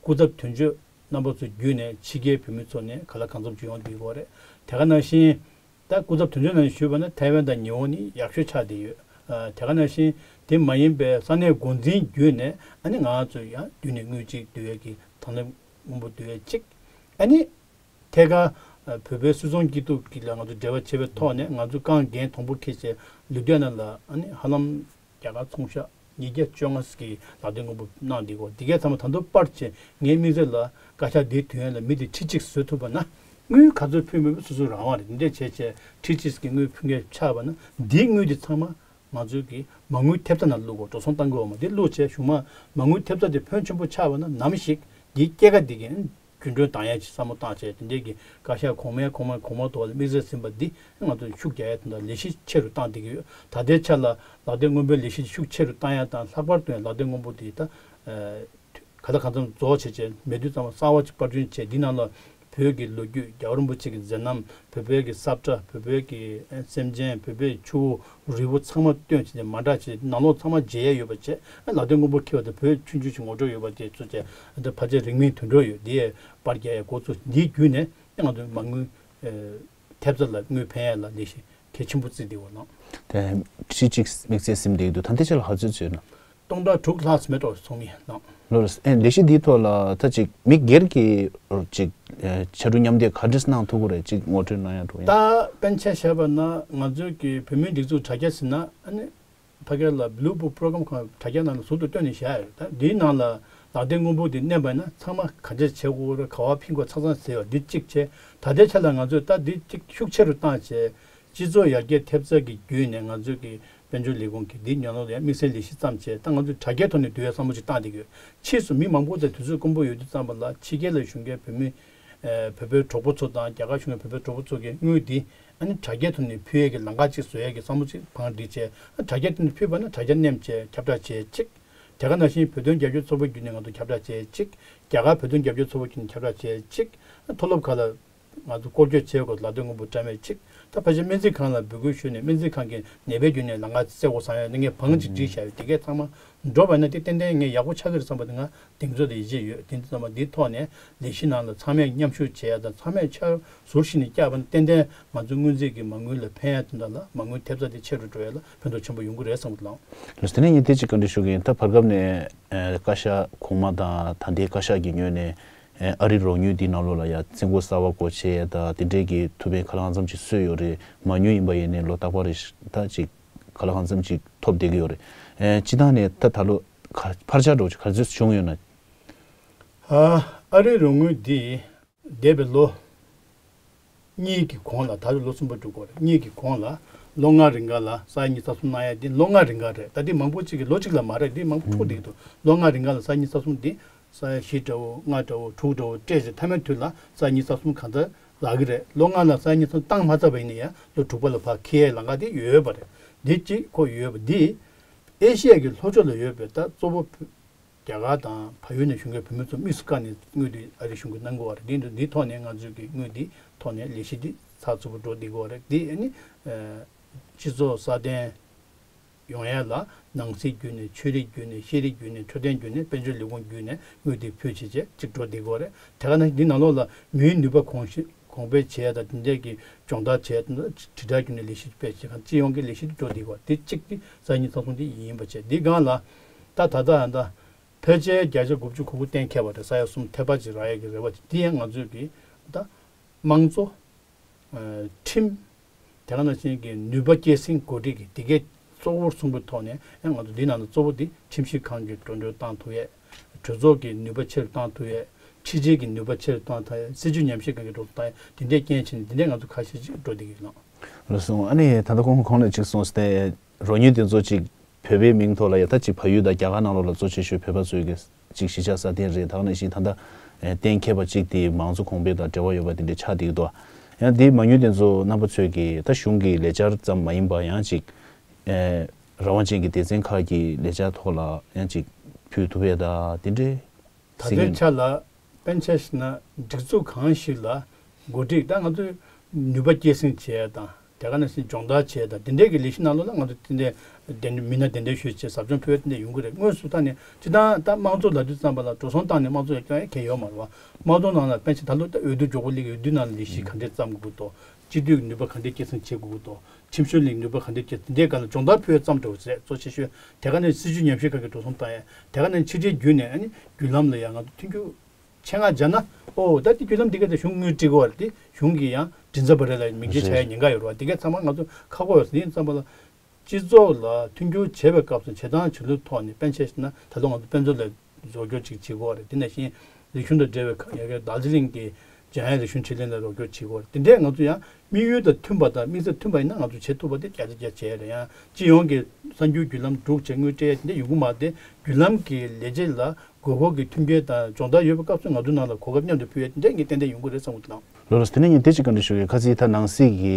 སྐུ་ཚབ་དོན་གཅོད་རྣམ་པ་ཚོ་བརྒྱུད་ནས་ཕྱི་རྒྱལ་བོད་མི་ཚོ་ནས་ག་ལ་གང་འཚམ་ཅིག་ཡོང་བསྡད་ཡོད་རེད། དེ་ག་ནང་བཞིན། ད་སྐུ་ཚབ་དོན་གཅོད་ནང་ཞུས་པ་ན་ཐའེ་ཝན་དང་ཉི་ཧོང་ནི་ཡག་ཤོས་ཆགས་བསྡད་ཡོད། ཨ་དེ་ག་ནང་བཞིན་དེ་མ་ཡིན་པའི་ས་གནས་འགོ་འཛིན་བརྒྱུད་ནས་ཨ་ནི་ང་ཚོས་ཡང་བསྡུས་ནས་དངུལ་གཅིག་བསྡུ་ཡས་ཀྱི་དང་ལེན་སྔོན་པོ་བསྡུ་ཡས་གཅིག་ཨ་ནི་ཐད་ཀར་ཨ་བོད་པའི་སུད་ཚོང་སྐྱིད་སྡུག་གི་ལ་ང་ཚོ་འབྲེལ་བ་བྱེད་པའི་ཐོག་ནས་ང་ཚོ་རྐང་འགན་དང་པོ་འཁྱེར་བྱས་ལུས་སྟོད་ནང་ལ་ཨ་ནི་ཧ་ལམ་རྒྱ་གར་ཚོང་ཤག་ཉིས་བརྒྱ་བཅོ་ལྔ་ཙམ་གྱི་ལག་དེབ་སྔོན་པོ་གནང་བསྡད་ཡོད། འདི་གའི་ཚང་མ་ད་དུང་པར་བྱས། ངའི་དམིགས་བསལ་ལ་བཀའ་ཤག་འདིའི་དུས་ཡུན་ལ་མི་དེ་ཁྲི་གཅིག་བཟོ་ཐུབ་པ་ན་དངུལ་ག་ཚོད་ཕུལ་མིན་སོ་སོའི་རང་དབང་རེད། འདི་འདྲས་བྱས་བྱས་ཁྲི་གཅིག་གི་དངུལ་ཕུལ་མཁན་ཆགས་པ་ན་འདིའི་དངུལ་དེ་ཚང་མ་ང་ཚོའི་གི་མ་དངུལ་ཐེབས་རྩ་ནང་བླུག་དགོས། འགྲོ་སོང་གཏང་དགོས་པ་མ་འདི་བླུགས་བྱས་གཞུག་མ་མ་དངུལ་ཐེབས་རྩ་དེ་ཕོན་ཆེན་པོ་ཆགས་པ་ན་ནམ་ཞིག་འདིའི་སྐྱེད་ཀ་འདི་གི་རྒྱུན་འགྲོལ་བཏང་ཡས་ཀྱི་བསམ་བློ་བཏང་བྱས། དེ་འདྲས་ཀྱི་བཀའ་ཤག་གོང་མའི་གོང་མ་གོང་མ་ཐོག་ལ་དམིགས་བསལ་ཟིན་པ་འདི་ང་ཚོས་ཤུགས་རྒྱག་ཡས་དང་ལས་གཞི་ཆེ་རུ་བཏང་བསྡད་ཀྱི་ཡོད། ད་ལྟའི་ཆ་ལ་ལག་དེབ་སྔོན་པོའི་ལས་གཞི་ཤུགས་ཆེ་རུ་བཏང་ཡས་དང་། ལྷག་པར་དུ་ཡང་ལག་དེབ་སྔོན་པོ་འདི་ད་ག་ལ་གང་འཚམ་རྫོགས་བྱས་བྱས་མེད་དུས་ཙམ་པ་གསར་པ་ཅིག་པར་སྐྲུན་བྱས། འདི་ནང་ལ་བོད་ཀྱི་ལོ་རྒྱུས། རྒྱལ་བ་རིན་པོ་ཆེ་གི་མཛད་རྣམ། བོད་པའི་གི་ས་བཀྲ། བོད་པའི་གི་སེམས་ཅན། བོད་པའི་ཆུ་བོ་རི་བོ་ཚང་མ་བཏོན་བྱས་ནས་མ་འདྲ་བྱས་ནང་ལོགས་ཚང་མ་མཇལ་ཡས་ཡོད་པ་བྱས། ལག་དེབ་སྔོན་པོ་འཁྱེར་བ་དང་བོད་ཆུང་ཆུང་ཞིག་ངོ་སྤྲོད་ཡོད་པ་དེ་ཚོ་བྱས། འདི་ཕལ་ཆེར་རིང་མིན་དུས་འགྲོ་ཡོད། འདི་ཡས་པར་རྒྱག་ཡས་འགོ་བཙུགས། འདིའི་བརྒྱུད་ནས་ང་ཚོའི་མ་དངུལ་ཐེབས་རྩ་ལ་དངུལ་ཕན་ཡས་ལ་ལས་གཞི་གལ་ཆེན་པོ་བརྩིས་བསྡད་ཡོད་ལགས། དེ་ཁྲི་གཅིག་དམིགས་བསལ་ཟིན་བསྡད་ཀྱི་འདུག་ད་ལྟའི་ཆ་ལ་ག་ཚོད་ཡོད་ན། སྟོང་ཕྲག་དྲུག་ལྷག་ཙམ་མེད་འགྲོ་སོང་ཡིན་ལགས། ལགས་སོ། ཨེ་ལས་གཞི་འདིའི་ཐོག་ལ་ད་ཅིག་མི་སྒེར་གྱི་ཅིག་ཨེ་ཕྱར་གྲུ་མཉམ་འདེགས་ག་འདྲས་གནང་ཐུབ་ཀྱི་རེད། ཅིག་ངོ་སྤྲོད་གནང་ཡ་འགྲོ་ཡ། ད་དཔེར་ན་ཆ་བཞག་པ་ན་ང་ཚོའི་གི་བོད་མིའི་སྒྲིག་འཛུགས་དྲ་རྒྱ་ཟེར་ན་ཨ་ནི་ཕ་གི་ལ་Blue Book Program ཁང་དྲ་རྒྱ་ནང་ལ་ཟུར་དུ་བཏོན་ནས་བཞག་ཡོད། ད་འདིའི་ནང་ལ་ལག་དེབ་སྔོན་པོ་འདི་མནན་པ་ཡིན་ན་ཚང་མ་ག་འདྲས་བྱེད་དགོས་རེད། ག་པར་ཕིང་དགོས་ཚང་ཚང་ཟེར་བ་འདི་གཅིག་བྱས། ད་ལྟའི་ཆ་ལ་ང་ཚོས་ད་འདི་གཅིག་ཤུགས་ཆེ་རུ་བཏང་བྱས། སྤྱི་ཚོགས་ཡར་རྒྱས་ཐེབས་རྩ་གི་བརྒྱུད་ནས་ང་ཚོས་ཀྱི་དཔལ་འབྱོར་ལས་ཁུངས་ཀྱི་འདི་ཉོ་ནོར་ལ་ཡང་དམིགས་བསལ་ལས་གཞི་བརྩམས་བྱས། ད་ང་ཚོས་དྲ་རྒྱའི་ཐོག་ནས་བསྡུ་བའི་བསམ་བློ་ཞིག་བཏང་བསྡད་ཀྱི་ཡོད། ཕྱིས་སུ་མི་མང་པོ་དང་དུས་ཚོད་དཀོན་པོ་ཡོད་དུས་ཙམ་པ་ལ་ཕྱི་རྒྱལ་ལ་བཞུགས་མཁན་བོད་མི་ཨ་བོད་པའི་གྲོགས་པོ་ཚོ་དང་རྒྱ་གར་བཞུགས་མཁན་བོད་པའི་གྲོགས་པོ་ཚོ་གི་དངུལ་འདི་ཨ་ནི་དྲ་རྒྱའི་ཐོག་ནས་ཕུལ་ཡས་ཀྱི་ལམ་ཁ་ཅིག་བཟོ་ཡས་ཀྱི་བསམ་བློ་ཅིག་བང་སྒྲིག་བྱས། ཨ་དྲ་རྒྱའི་ཐོག་ནས་ཕུལ་བ་ན་དྲ་རྒྱ་མནན་བྱས་ཁྱབ་བསྒྲགས་བྱས་གཅིག་དེ་ག་ནང་བཞིན་བོད་དོན་རྒྱབ་སྐྱོར་ཚོགས་པ་བརྒྱུད་ནས་ང་ཚོ་ཁྱབ་བསྒྲགས་བྱས་གཅིག་རྒྱ་གར་བོད་དོན་རྒྱབ་སྐྱོར་ཚོགས་པ་བརྒྱུད་ནས་ཁྱབ་བསྒྲགས་བྱས་གཅིག་མཐོ་སློབ་ཁག་ལ་ང་ཚོ་སྐོར་སྐྱོད་བྱེད་དགོས། ལག་དེབ་སྔོན་པོ་བཀྲམ་ཡས་གཅིག་ད་ཕལ་ཆེར་སྨན་རྩིས་ཁང་ལ་འབོད་སྐུལ་ཞུས་ནས་སྨན་རྩིས་ཁང་གི་ནད་པའི་བརྒྱུད་ནས་ལམ་ཁ་བཙལ་དགོས་བསམ་ཡས་ངས་བང་ཅིག་བསྒྲིགས་བཞག་ཡོད། དེ་གས་ཚང་མ་འགྲོ་བ་ན་དེ་ཏན་ཏན་ངས་ཡག་པོ་ཆགས་ཀྱི་རེད་བསམ་པ་དེ་ང་གདེང་ཚོད་དང་ཡིད་ཆེས་ཡོད། དེ་ཚང་མ་འདིའི་ཐོག་ནས་ལས་གཞི་ནང་ལ་ཚང་མས་མཉམ་ཞུགས་བྱེད་ཡ་དང་། ཚང་མས་ཕྱར་ཟུར་ཞིག་ནས་བཀྱགས་པ་ན་ཏན་ཏན་ང་ཚོའི་སྔོན་རྩིས་ཀྱི་མ་དངུལ་ལ་ཕན་ཡ་དེ་འདྲ་ལ་མ་དངུལ་ཐེབས་རྩ་དེ་ཆེ་རུ་འགྲོ་ཡ་ལ་ཕན་ཐོགས་ཆེན་པོ་ཡོང་གི་རེད་བསམ་གྱི་ལགས། ལགས་སོ། དེ་ནས་ངས་དེ་གཅིག་བཀའ་འདྲི་ཞུ་གི་ཡིན། ད་བར་སྐབས་ནས་ཨ་བཀའ་ཤག་གོང་མ་དང་ད་ལྟའི་བཀའ་ཤག་གི་ངོས་ནས་ཨ་རི་རོགས་དངུལ་འདི་ནང་ལོགས་ལ་ཡ་རྩིས་འགོ་གསར་པ་སྒོ་ཕྱེ་ཡ་དང་དེ་འདྲས་ཀྱི་ཐུགས་ཕན་ག་ལ་གང་འཚམ་ཅིག་གསོས་ཡོད་རེད། མ་དངུལ་ཡིན་པ་ཡིན་ནའི་ལོ་རྟག་པར་རེ་ད་ཅིག་ག་ལ་གང་འཚམ་ཅིག་ཐོབ་བསྡད་ཀྱི་ཡོད་རེད། ཨེ་སྤྱིར་བཏང་ནས་ད་ད་ལོ་ག་འཕར་ཆག་འགྲོ་ག་ཚོད་བྱུང་ཡོད་ན། ཨ་ཨ་རིའི་རོགས་དངུལ་འདི་འདས་པའི་ལོ་གཉིས་ཀྱི་གོང་ལ། ད་ལོ་གསུམ་པ་འགྲོ་གི་རེད། གཉིས་ཀྱི་གོང་ལ་ལོ་ལྔ་རིང་ག་ལ་ས་ཡ་ཉི་ཤུ་རྩ་གསུམ་གནང་ཡ་འདི་ལོ་ལྔ་རིང་ག་རེད། ད་འདི་མང་པོ་ཅིག་གིས་ལོ་གཅིག་ལ་མ་རེད། འདི་མང་པོ་འཁྲུག་བསྡད་ཀྱི་འདུག་ལོ་ལྔ་རིང་ག་ལ་ས་ཡ་ཉི་ཤུ་རྩ་གསུམ་འདི་ས་ཡ་བཞི་འདྲ་བོ་ལྔ་འདྲ་བོ་དྲུག་འདྲ་བོ་སྤྲད་བྱས་མཐའ་མའི་དུས་ལ་ས་ཡ་ཉི་ཤུ་རྩ་གསུམ་གང་ལྟར་ལག་གི་རེད། ལོ་ལྔ་ལ་ས་ཡ་ཉི་ཤུ་རྩ་གསུམ་བཏང་མ་ཚར་བ་ཡིན་ན་ཡང་ལོ་དྲུག་པ་ལ་ཕར་འཁྱེར་ཡའི་ལམ་ཁ་དེ་ཡོད་པ་རེད། འདི་གཅིག་ཁོ་ཡོད་པ་འདི་ཨེ་ཤི་ཡ་གི་ལྷོ་ཕྱོགས་ལ་ཡོད་པའི་ད་གཙོ་བོ་རྒྱ་གར་དང་བལ་ཡུལ་ནས་བཞུགས་མཁན་བོད་མི་ཚོ་དམིགས་སུ་བཀར་ནས་དངུལ་དེ་ཨ་རི་གཞུང་གིས་གནང་དགོས་པ་རེད། འདི་འདི་ཐོག་ནས་ང་ཚོས་ཀྱི་དངུལ་འདི་ཐོག་ནས་ལས་གཞི་འདི་ཚགས་ཚུད་པོ་འགྲོ་བསྡད་དགོས་པ་རེད། འདི་ཨ་ནི་ཨ་སྤྱི་ཚོགས་སྲ་བརྟན་ཡོང་ཡ་ལ་ནང་སྲིད་བརྒྱུད་ནས། ཆོས་རིག་བརྒྱུད་ནས། ཤེས་རིག་བརྒྱུད་ནས། འཕྲོད་བསྟེན་བརྒྱུད་ནས། དཔལ་འབྱོར་ལས་ཁུངས་བརྒྱུད་ནས་དངུལ་དེ་ཕུལ་བྱས་བྱས་གཅིག་འགྲོ་བསྡད་དགོས་རེད། དེ་ག་ནང་བཞིན་འདི་ནང་ལོགས་ལ་མིའི་ནུས་པ་གོང་ཞུ་གོང་འཕེལ་བྱས་དང་དེ་འདྲས་ཀྱི་སྦྱོང་བརྡར་བྱས་དང་དྲིལ་བསྒྲགས་བརྒྱུད་ནས་ལས་གཞི་སྤེལ་བྱས་གང་སྤྱི་ཡོངས་ཀྱི་ལས་གཞི་དེ་འགྲོ་བསྡད་དགོས་རེད། དེ་གཅིག་དེ་ས་ཡ་ཉི་ཤུ་རྩ་གསུམ་དེ་ཡིན་པ་བྱས། འདི་སྒང་ལ་ད་ད་ལྟ་ཡང་ད་ཕལ་ཆེར་བརྒྱ་ཆ་དགུ་བཅུ་གོ་དགུ་གཏན་འཁེལ་བ་རེད། ས་ཡ་གསུམ་ཐེ་བ་ཅིག་རག་ཡས་ཀྱི་རེ་བ་ཅིག་འདི་ཡང་ང་ཚོས་ཀྱི་ད་དམངས་གཙོ་ ཁྲིམས། དེ་ག་ནང་བཞིན་གྱི་ནུས་པ་སྐྱེད་སྲིང་གོ་སྒྲིག་གི་དེ་གའི་གཙོ་བོར་གསུངས་པའི་ཐོག་ནས་ཡང་ང་ཚོ་འདི་ནང་ལ་གཙོ་བོ་འདི་ཁྲིམས་ཞིབ་ཁང་གི་འགྲོ་གྲོན་བཏང་ཐུབ་ཡས། གྲོས་ཚོགས་ཀྱི་ནུས་པ་ཆེ་རུ་བཏང་ཐུབ་ཡས། ཕྱི་རྒྱལ་གྱི་ནུས་པ་ཆེ་རུ་བཏང་ཐུབ་ཡས། སྲིད་བྱུས་ཉམས་ཞིབ་ཁང་གི་འགྲོ་གྲོན་བཏང་ཡས། དེ་འདྲའི་རྐྱེན་བྱས་ནས་འདི་འདྲའི་ང་ཚོ་ཁ་ཤས་ཅིག་འགྲོ་བསྡད་ཀྱི་ཡོད་ལགས། ལགས་སོ། ཨ་ནི་ད་ལྟ་ཁོང་གོང་ལ་ཅིག་གསུངས་ཏེ་རོགས་དངུལ་དེ་ཚོ་ཅིག་བོད་པའི་མིང་ཐོག་ལ་ཡ་ད་ཅིག་བལ་ཡུལ་དང་རྒྱ་གར་ནང་ལོགས་ལ་གཙོ་ཆེ་ཤོས་བོད་པ་ཚོའི་གི་ཅིག་གཞིས་ཆགས་སྲ་བརྟན་རེད། ད་ག་ནང་བཞིན་ད་ལྟ་ཨེ་གཏན་འཁེལ་བ་ཅིག་དེ་མང་གཙོ་གོང་འཕེལ་དང་འབྲེལ་བ་ཡོད་པ་དེ་འདྲ་ཆགས་བསྡད་ཀྱི་འདུག། ཡང་དེ་མ་དངུལ་དེ་ཚོ་རྣམ་པ་ཚོས་ཀྱི་ད་གཞུང་གི་ལས་འཆར་ཙམ་མ་ཡིན་པ་ཡང་ཅིག་ཨེ་རང་དབང་ཅན་གྱི་སྡེ་ཚན་ཁག་གི་ལས་འཆར་ཐོག་ལ་ཡང་ཅིག་ཕུལ་ཐུབ་ཡས་ད་དེ་འདྲའི་ད་ལྟའི་ཆ་ལ་དཔེར་ན་ཆ་བཞག་ན་སྒྲིག་འཛུགས་གང་ཞིག་ལ་འགོ་ཁྲིད་ད་ང་ཚོས་ནུས་པ་སྐྱེད་སྲིང་བྱེད་ཡས་དང་། དེ་ག་ནང་བཞིན་སྦྱོང་བརྡར་བྱས་དང་དེ་འདྲའི་གི་ལས་གཞི་ནང་ལོགས་ལ་ང་ཚོ་དེ་འདྲའི་དེ་འདྲའི་མི་སྣ་དེ་འདྲའི་ཞུས་བྱས་ཟབ་སྦྱོང་ཕུལ་བ་དེ་འདྲ་ཡོང་གི་རེད། དངོས་སུ་ད་ནི་སྤྱིར་བཏང་ད་དམངས་གཙོ་ལབ་དུས་ཙམ་པ་ལ་འགྲོ་སོང་བཏང་ནས་དམངས་གཙོ་ཡར་སྐྱོང་ཡ་གང་ཡང་ཡོད་མ་རེད་བ། དམངས་གཙོ་ནང་ལ་དཔེར་ན་ཆ་ད་ལོ་ད་འོས་བསྡུ་མགྱོགས་པོ་སླེབས་ཀྱི་འོས་བསྡུ་ནང་ལ་ལས་གཞི་ག་འདྲས་བརྩམ་དགོས་ཀྱི་འདུག། སྤྱི་འཐུས་ཀྱི་ནུས་པ་ག་འདྲས་སྐྱེད་སྲིང་བྱེད་དགོས་ཀྱི་འདུག། ཁྲིམས་ཞིབ་ལས་ནུས་པ་ག་འདྲས་སྐྱེད་སྲིང་དེ་འདྲའི་སྒང་ལ་སྦྱོང་བརྡར་ཕུལ་བའི་བརྩམས་འགྲོ་བ་རེད། གཙོ་ཆེ་ཤོས་དེ་ག་ནས་སྲིད་བྱུས་ཉམས་ཞིབ་ཁང་གི་འགྲོ་སོང་བཏང་ཡ། དེ་ག་ནས་ཕྱི་རྒྱལ་བརྒྱུད་ནས་ཨ་ནི་བརྒྱུད་ལམ་ལ་ཡང་ང་ཚོ་མཐུན་འགྱུར་ཆེད་མངགས་བྱས་ན། ཨོ་ད་དེ་བརྒྱུད་ལམ་དེ་ག་དེ་གཞུང་དངུལ་སྤྲད་དགོས་པ་རེད། དེ་གཞུང་གིས་ཡང་མགྲིན་ཚབ་པ་རེད་ལ་མིང་ཆད་བྱ་ཡ་ཉེན་ཁ་ཡོད་རེད་བ། དེ་ག་ཚང་མ་ང་ཚོ་ཁག་པོ་ཡོད་ཟེར་ཡིན་ཙམ་པ་ལ། སྤྱི་ཚོགས་ལ་མཐུན་འགྱུར་བྱེད་པའི་སྐབས་སུ་བྱེད་སྟངས་བྱེད་ལུགས་ཐོག་ནས་དཔེར་ན་ཆ་བཞག་ན་ད་ལོ་ང་ཚོ་དཔེ་མཛོད་ལ་རོགས་སྐྱོར་ཅིག་བྱེད་དགོས་རེད། དེ་ནང་བཞིན་རིག་གཞུང་དང་འབྲེལ་བའི་ཁ་ཡ་གི་རྡོར་རྗེ་གླིང་གི་འཇམ་དབྱངས་རིག་གཞུང་ཆེད་ལས་ལ་རོགས་སྐྱོར་བྱེད་དགོས་རེད། དེ་འདྲས་ང་ཚོ་ཡང་དམིགས་ཡུལ་དང་མཐུན་པ་དང་དམིགས་ཚད་མཐུན་པ་ཡིན་ན་ང་ཚོ་བྱེད་ཐུབ་པ་དེ་བརྒྱ་ཆ་བརྒྱ་བྱས་རེད། ཡང་སྤྱི་ཡོངས་ཀྱི་གསར་འགྱུར་བརྒྱུད་ལམ་སྒྲུག་བྱས་དངུལ་སྤྲད་ཡ་དེ་འདྲས་ཡོང་གི་མ་རེད་དེ། བརྒྱུད་ལམ་གྱི་ལས་བྱེད་ལ་དགོས་མཁོ་གི་མཐུན་རྐྱེན་དང་སྦྱོང་བརྡར་ཡོད་པའི་སྐབས་སུ་ང་ཚོའི་ནང་ལ་གོ་སྐབས་མཉམ་དུ་ཕུལ་ཡ་དེ་འདྲས་ངས་ཏན་ཏན་ཡོང་གི་རེད་བསམ་གྱི་འདུག། ལགས་ལགས་སོ། དེ་ནས་ངས་དེ་ཅིག་བཀའ་འདྲི་ཞུ་གི། ཁ་སང་ད་ནང་སྲིད་ཀྱི་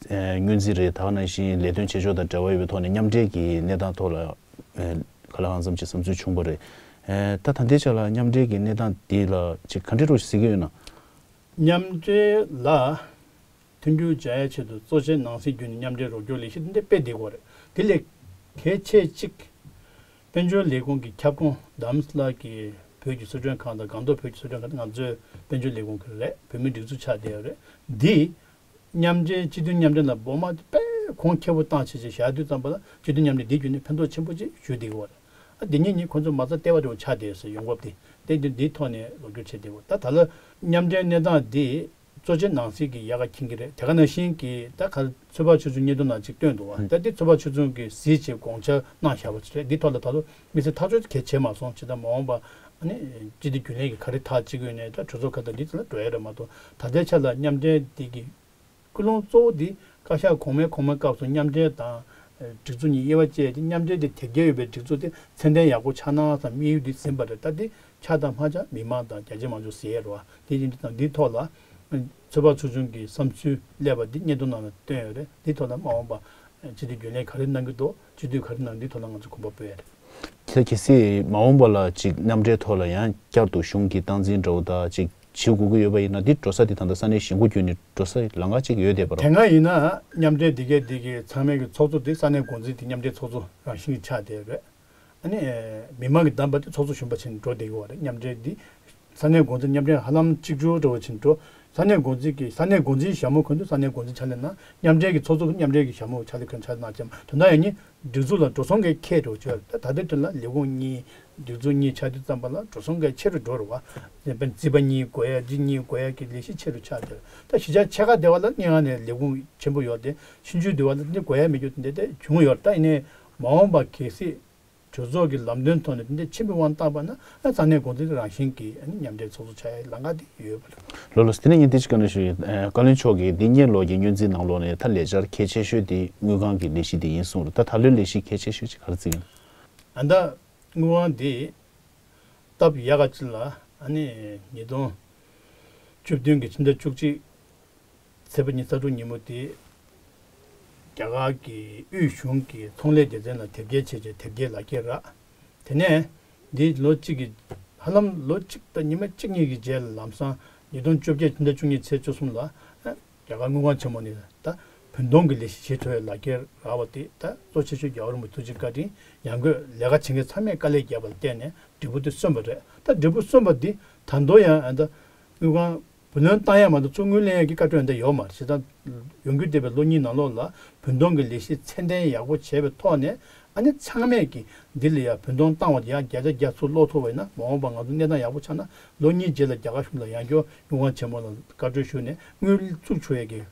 ཨེ་སྔོན་རྩིས་རེད། ད་ག་ནང་བཞིན་ལས་དོན་བྱེད་ཕྱོགས་དང་འབྲེལ་བ་ཡོད་པའི་ཐོག་ནས་མཉམ་འབྲེལ་གྱི་གནས་སྟངས་ཐོག་ལ་ཨེ་ག་ལ་གང་འཚམ་ཅིག་བསམ་ཚུལ་བྱུང་བ་རེད། ཨེ་ད་ད་ལྟའི་ཆ་ལ་མཉམ་འབྲེལ་གྱི་གནས་སྟངས་འདི་ལ་ཅིག་ག་འདྲ་རོགས་ཞིག་གཟིགས་ཀྱི་ཡོད་ན། མཉམ་འབྲེལ་ལ་མཐུན་འགྱུར་བྱ་ཡའི་ཆེད་དུ་གཙོ་ཆེ་ནང་སྲིད་བརྒྱུད་ནས་མཉམ་འབྲེལ་རོགས་སྐྱོར་ལས་གཞི་འདི་འདྲ་སྤེལ་བསྡད་ཀྱི་ཡོད་རེད། དེ་ལས་གལ་ཆེ་གཅིག་དཔལ་འབྱོར་ལས་ཁུངས་ཀྱི་ཁྱབ་ཁོངས་དྷ་རམ་ས་ལ་གི་བོད་ཀྱི་གསོ་སྐྱོང་ཁང་དང་སྒང་ཏོག་བོད་ཀྱི་གསོ་སྐྱོང་ཁང་དེ་ང་ཚོའི་དཔལ་འབྱོར་ལས་ཁུངས་ཀྱི་རེད། བོད་མིའི་སྒྲིག་འཛུགས་ཆགས་བསྡད་ཡོད་རེད། འདི་མཉམ་འབྲེལ་སྤྱི་མཐུན་མཉམ་འབྲེལ་ལ་འབོ་མ་དེ་དཔེ་གོང་ཁེ་པོ་བཏང་བྱས་བྱས་བཞག་དུས་ཙམ་པ་ལ་སྤྱི་མཐུན་མཉམ་འབྲེལ་འདི་བརྒྱུད་ནས་ཕན་ཐོགས་ཆེན་པོ་ཅིག་ཞུ་བསྡད་ཀྱི་ཡོད་རེད། ཨ་འདི་གཉིས་ནི་ཁོང་ཚོ་མ་རྩ་ལྟེ་བ་འདྲ་བོ་ཆགས་བསྡད་ཡོད་ཟེར། ཡོང་འབབ་དེ་དེ་འདི་འདིའི་ཐོག་ནས་རོགས་སྐྱོར་བྱེད་བསྡད་ཡོད། ད་ད་ལོ་མཉམ་འབྲེལ་གནས་སྟངས་འདི་གཙོ་ཆེ་ནང་སྲིད་ཀྱི་ཡག་ག་མཁྱེན་གྱི་རེད། དེ་ག་ནང་བཞིན་གྱི་ད་ག་ཚོད་དཔག་ཆུ་ཚོད་བརྙན་ཐུང་ནང་ཅིག་བཏོན་འདུག་བ། ད་འདི་ཚོད་དཔག་ཆུ་ཚོད་ཀྱི་གཟིགས་བྱས་དགོངས་འཆར་གནང་བཞག་པ་ཅིག་རེད། འདི་ཐོག་ལ་ད་ལོ་དམིགས་བསལ་ཐག་གཅོད་གལ་ཆེ་མ་སོང་། ཅི་ད་མ་འོངས་པ་ཨ་ནི་སྤྱི་བདེ་རྒྱུན་ལས་ཀྱི་ག་རེ་ཐག་གཅོད་ཀྱི་ཡོད་ནའི་ད་གྲོས་ཚོགས་ཁ་ཐག་འདི་ཚོ་ལ་འགྲོ་ཡ་རེད་མ་གཏོགས། ད་ལྟའི་ཆ་ལ་མཉམ་འབྲེལ་འདི་གི་ཀུན་སློང་གཙོ་བོ་འདི་བཀའ་ཤག་གོང་མའི་གོང་མའི་སྐབས་སུ་མཉམ་འབྲེལ་དང་སྒྲིག་འཛུགས་གཉིས་དབྱེ་བ་བཅད་དེ་མཉམ་འབྲེལ་དེ་དེབ་སྐྱེལ་ཡོད་པའི་སྒྲིག་འཛུགས་དེ་ཚད་ལྡན་ཡག་པོ་ཆགས་ན་བསམ་དམིགས་ཡུལ་འདི་ཟིན་པ་རེད། ད་འདི་ཆགས་དང་མ་ཆགས་མི་མང་དང་རྒྱ་ཆེ་མང་ཚོགས་ཟེར་ཡ་རེད་བ། དེ་ཡིན་དུས་ཙང་འདིའི་ཐོག་ལ་ཚོད་དཔག་ཆུང་ཆུང་གི་བསམ་ཚུལ་སླེབས་པ་འདི་བརྙན་ཐུང་ནང་ལ་བཏོན་ཡོད་རེད། འདིའི་ཐོག་ལ་མ་འོངས་པ་སྤྱི་འཐུས་རྒྱུན་ལས་ག་རེ་གནང་གི་འདུག། སྤྱི་འཐུས་ག་རེ་གནང་། འདིའི་ཐོག་ལ་ང་ཚོ་གོམ་པ་སྤོས་ཡ་རེད། དེ་གལ་སྲིད་མ་འོངས་པ་ལ་ཅིག་མཉམ་འབྲེལ་ཐོག་ལ་ཡང་བསྐྱར་དུ་གཞུང་གི་སྟངས་འཛིན་འདྲ་བོ་དང་ཅིག་བྱེད་དགོས་ཀྱི་ཡོད་པ་ཡིན་ན། འདི་འགྲོ་ས་དེ་ད་ལྟ་ས་གནས་གཞིས་འགོ་བརྒྱུད་ནས་འགྲོ་ས་ལམ་ཁ་ཅིག་ཡོད་བསྡད་པ་རེད། དེ་སྔ་ཡིན་ན་མཉམ་འབྲེལ་འདི་གའི་འདི་གའི་ཚང་མའི་གི་ཚོགས་གཙོ་དེ་ས་གནས་འགོ་འཛིན་དེ་མཉམ་འབྲེལ་ཚོགས་གཙོ་རང་བཞིན་གྱིས་ཆགས་བསྡད་ཡོད་རེད། ཨ་ནི་མི་མང་གི་བདམས་པ་དེ་ཚོགས་གཙོ་གཞོན་པ་བྱས་ནས་འགྲོ་བསྡད་ཀྱི་ཡོད་རེད། མཉམ་འབྲེལ་འདི་ས་གནས་འགོ་འཛིན་མཉམ་འབྲེལ་ཧ་ལམ་གཅིག་གྱུར་འདྲ་བོ་བྱས་ནས་འགྲོ། ས་གནས་འགོ་འཛིན་གྱི་ས་གནས་འགོ་འཛིན་ཞྭ་མོ་གོན་དུས་ས་གནས་འགོ་འཛིན་ཕྱག་ལས་གནང་། མཉམ་འབྲེལ་གྱི་ཚོགས་གཙོ་མཉམ་འབྲེལ་གྱི་ཞྭ་མོ་ཕྱག་ལས་གོན་ཕྱག་ལས་གནང་། ཅེས་དོན་དག་ཡང་ནི་སྒྲིག་འཛུགས་ལ་འགྲོ་སོང་གི་ཁྱད་འདྲ་བོ་ཅིག་ཡོད་རེད། ད་ད་ལྟའི་དོན་ལ་ལས་ཁུངས་གཉིས་སྒྲིག་འཛུགས་གཉིས་ཆགས་དུས་ཙམ་པ་ལ་འགྲོ་སོང་གི་ཆེ་རུ་འགྲོ་རེད་བ། དཔེར་ན་རྩིས་པ་གཉིས་དགོས་ཡ་འདི་གཉིས་དགོས་ཡ་གི་ལས་གཞི་ཆེ་རུ་ཆགས་བསྡད་རེད། ད་གཞིས་ཆགས་ཆེ་ཁག་དེ་བ་ལ་སྔོན་མ་ནས་ལས་ཁུངས་ཆེན་པོ་ཡོད་དེ། ཆུང་ཆུང་དེ་བ་ལ་འདི་དགོས་ཡ་མེད་རྒྱུ་དེ་འདྲ་དེ་བྱུང་ཡོད་རེད། ད་ཡིན་ནའི་མ་འོངས་པ་གལ་སྲིད་གྲོས་ཚོགས་ཀྱི་ལམ་སྟོན་ཐོག་ནས་དེ་འདྲ་ཆེན་པོའི་དབང་བཏང་པ་ན་ཨ་ས་གནས་འགོ་འཛིན་རང་བཞིན་གྱིས་ཨ་ནི་མཉམ་འབྲེལ་ཚོགས་གཙོ་ཆགས་ཡའི་ལམ་ཁ་དེ་ཡོད་པ་རེད། ལགས་ལགས་སོ། དེ་ནས་ངས་དེ་ཅིག་བཀའ་འདྲི་ཞུ་ཡིན། ཨ་བཀའ་བློན་མཆོག་གིས་འདི་སྔོན་ལོགས་ཀྱི་སྔོན་རྩིས་ནང་ལོགས་ནས་ད་ལས་འཆར་གལ་ཆེ་ཤོས་དེ་དངུལ་ཁང་གི་ལས་གཞི་དེ་ཡིན་གསུངས་རེད། ད་ད་ལོའི་ལས་གཞི་གལ་ཆེ་ཤོས་ཅིག་ག་རེ་བརྩི་ཡིན། ཨ་ད་དངུལ་ཁང་དེ་སྟབས་ཡག་ག་ཅིག་ལ་ཨ་ནི་ཉིས་སྟོང་བཅུ་བདུན་གྱི་ཕྱི་ཟླ་བཅུ་གཅིག་ཚེས་པ་ཉི་ཤུ་རྩ་དྲུག་ཉིན་མོ་དེ་རྒྱ་གར་གྱི་དབུས་གཞུང་གི་ཚོང་ལས་སྡེ་ཚན་ལ་དེབ་སྐྱེལ་བྱས་རྗེས་དེབ་སྐྱེལ་ལག་ཁྱེར་རག། དེ་ནས་འདི་ལོ་གཅིག་གི་ཧ་ལམ་ལོ་གཅིག་དང་ཉི་མ་གཅིག་གཉིས་ཀྱི་རྗེས་ལ་ལམ་སང་ཉིས་སྟོང་བཅོ་བརྒྱད་ཕྱི་ཟླ་བཅུ་གཉིས་ཚེས་བཅུ་གསུམ་ལ་རྒྱ་གར་དངུལ་ཁང་ཆེན་མོ་ནས་ད་བུན་གཏོང་གི་ལས་གཞི་བྱེད་ཐུབ་པའི་ལག་ཁྱེར་རག་པ་དེ་ད་གཙོ་ཆེ་ཤོས་རྒྱལ་བ་རིན་པོ་ཆེ་ཐུགས་རྗེ་བཀའ་དྲིན། ཡང་སྒོས་ལས་ཀ་བྱེད་མཁན་ཚང་མས་དཀའ་ལས་བརྒྱབ་པ་ལ་བརྟེན་ནས་འབྲས་བུ་དེ་སོན་པ་རེད། ད་འབྲས་བུ་སོན་པ་འདི་ད་དུང་ཡང་ཨ་ད་དངུལ་ཁང་བུ་ལོན་བཏང་ཡ་མ་གཏོགས་ཚུར་དངུལ་ལེན་ཡ་གི་བཀའ་འཁྲོལ་འདི་ཡོད་མ་རེད། བྱས་ཙང་ཡོང་རྒྱུ་བསྡད་པའི་ལོ་གཉིས་ནང་ལོགས་ལ་བུན་གཏོང་གི་ལས་གཞི་ཚད་ལྡན་ཡག་པོ་བྱས་པའི་ཐོག་ནས་ ཨ་ནི་ཚང་མས་ཀྱི་འདི་ལ་ཡ་བུན་གཏོང་བཏང་བ་དེ་ཡང་བརྒྱ་ཆ་བརྒྱ་ཚུར་སློག་ཐུབ་པ་ཡིན་ན། མ་འོངས་པ་ང་ཚོ་གནས་སྟངས་ཡག་པོ་ཆགས་ན། ལོ་གཉིས་རྗེས་ལ་རྒྱ་གར་གཞུང་ལ་ཡང་བསྐྱར་དངུལ་ཁང་ཆེན་མོ་ལ་བཀའ་འཁྲོལ་ཞུས་ནས་དངུལ་བཙུགས་ཆོག་ཡས་ཀྱི་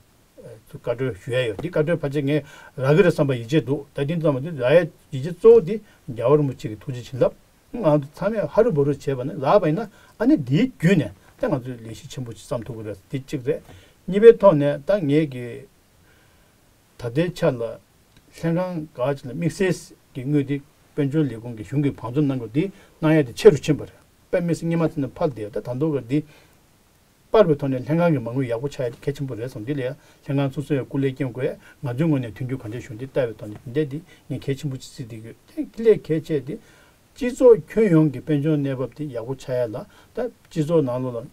ཚུར་བཀའ་འཁྲོལ་ཞུ་ཡས་ཡོད། འདི་བཀའ་འཁྲོལ་ཕལ་ཆེར་ངས་རག་གི་རེད་བསམ་པ་ཡིད་ཆེས་འདུག་ད་འདི་ཙམ་པ་འདི་རག་ཡས་ཡིད་ཆེས་གཙོ་བོ་འདི་རྒྱལ་བ་རིན་པོ་ཆེ་གི་ཐུགས་རྗེ་བྱིན་རླབས། ང་ཚོ་ཚང་མས་ཧ་རུ་བ་རུ་བྱས་པ་ནི་རག་པ་ཡིན་ན། ཨ་ནི་འདིའི་བརྒྱུད་ནས་ད་ང་ཚོས་ལས་གཞི་ཆེན་པོ་ཅིག་བརྩམས་ཐུབ་ཀྱི་རེད། འདི་གཅིག་རེད། གཉིས་པའི་ཐོག་ནས་ད་ངས་ཀྱི་ད་ལྟའི་ཆ་ལ་ལྷན་ཁང་འགའ་ཅིག་ལ་དམིགས་བསལ་གྱི་དངུལ་འདི་དཔལ་འབྱོར་ལས་ཁུངས་ཀྱི་གཞུང་གི་བང་མཛོད་ནང་གི་འདི་གནང་ཡས་དེ་ཆེ་རུ་ཕྱིན་པ་རེད། དཔེ་མི་སྲིད་སྔོན་མ་ཚོ་ནས་ཕར་བསྡད་ད་ད་དུང་གི་འདི་སྤར་བའི་ཐོག་ནས་ལྷན་ཁང་གི་མ་དངུལ་ཡག་པོ་ཆགས་ཡ་དེ་གལ་ཆེན་པོ་རེད་བསམ། འདི་ལ་ཡ་ལྷན་ཁང་སོ་སོ་ཡ་སྐུ་ལས་སྐྱོན་དགོས། ང་ཚོའི་ངོས་ནས་མཐུན་འགྱུར་གང་འདྲ་བྱུང་འདི་ལྟ་བའི་ཐོག་ནས་འདི་འདྲ་འདི་ངས་གལ་ཆེན་པོ་ཅིག་བརྩིས་བསྡད་ཡོད། དེ་ལས་གལ་ཆེ་འདི་སྤྱི་ཚོགས་ཁྱོན་ཡོངས་ཀྱི་དཔལ་འབྱོར་གནས་བབ་དེ་ཡག་པོ་ཆགས་ཡ་ལ་ད་སྤྱི་ཚོགས་ནང་ལོགས་ལ་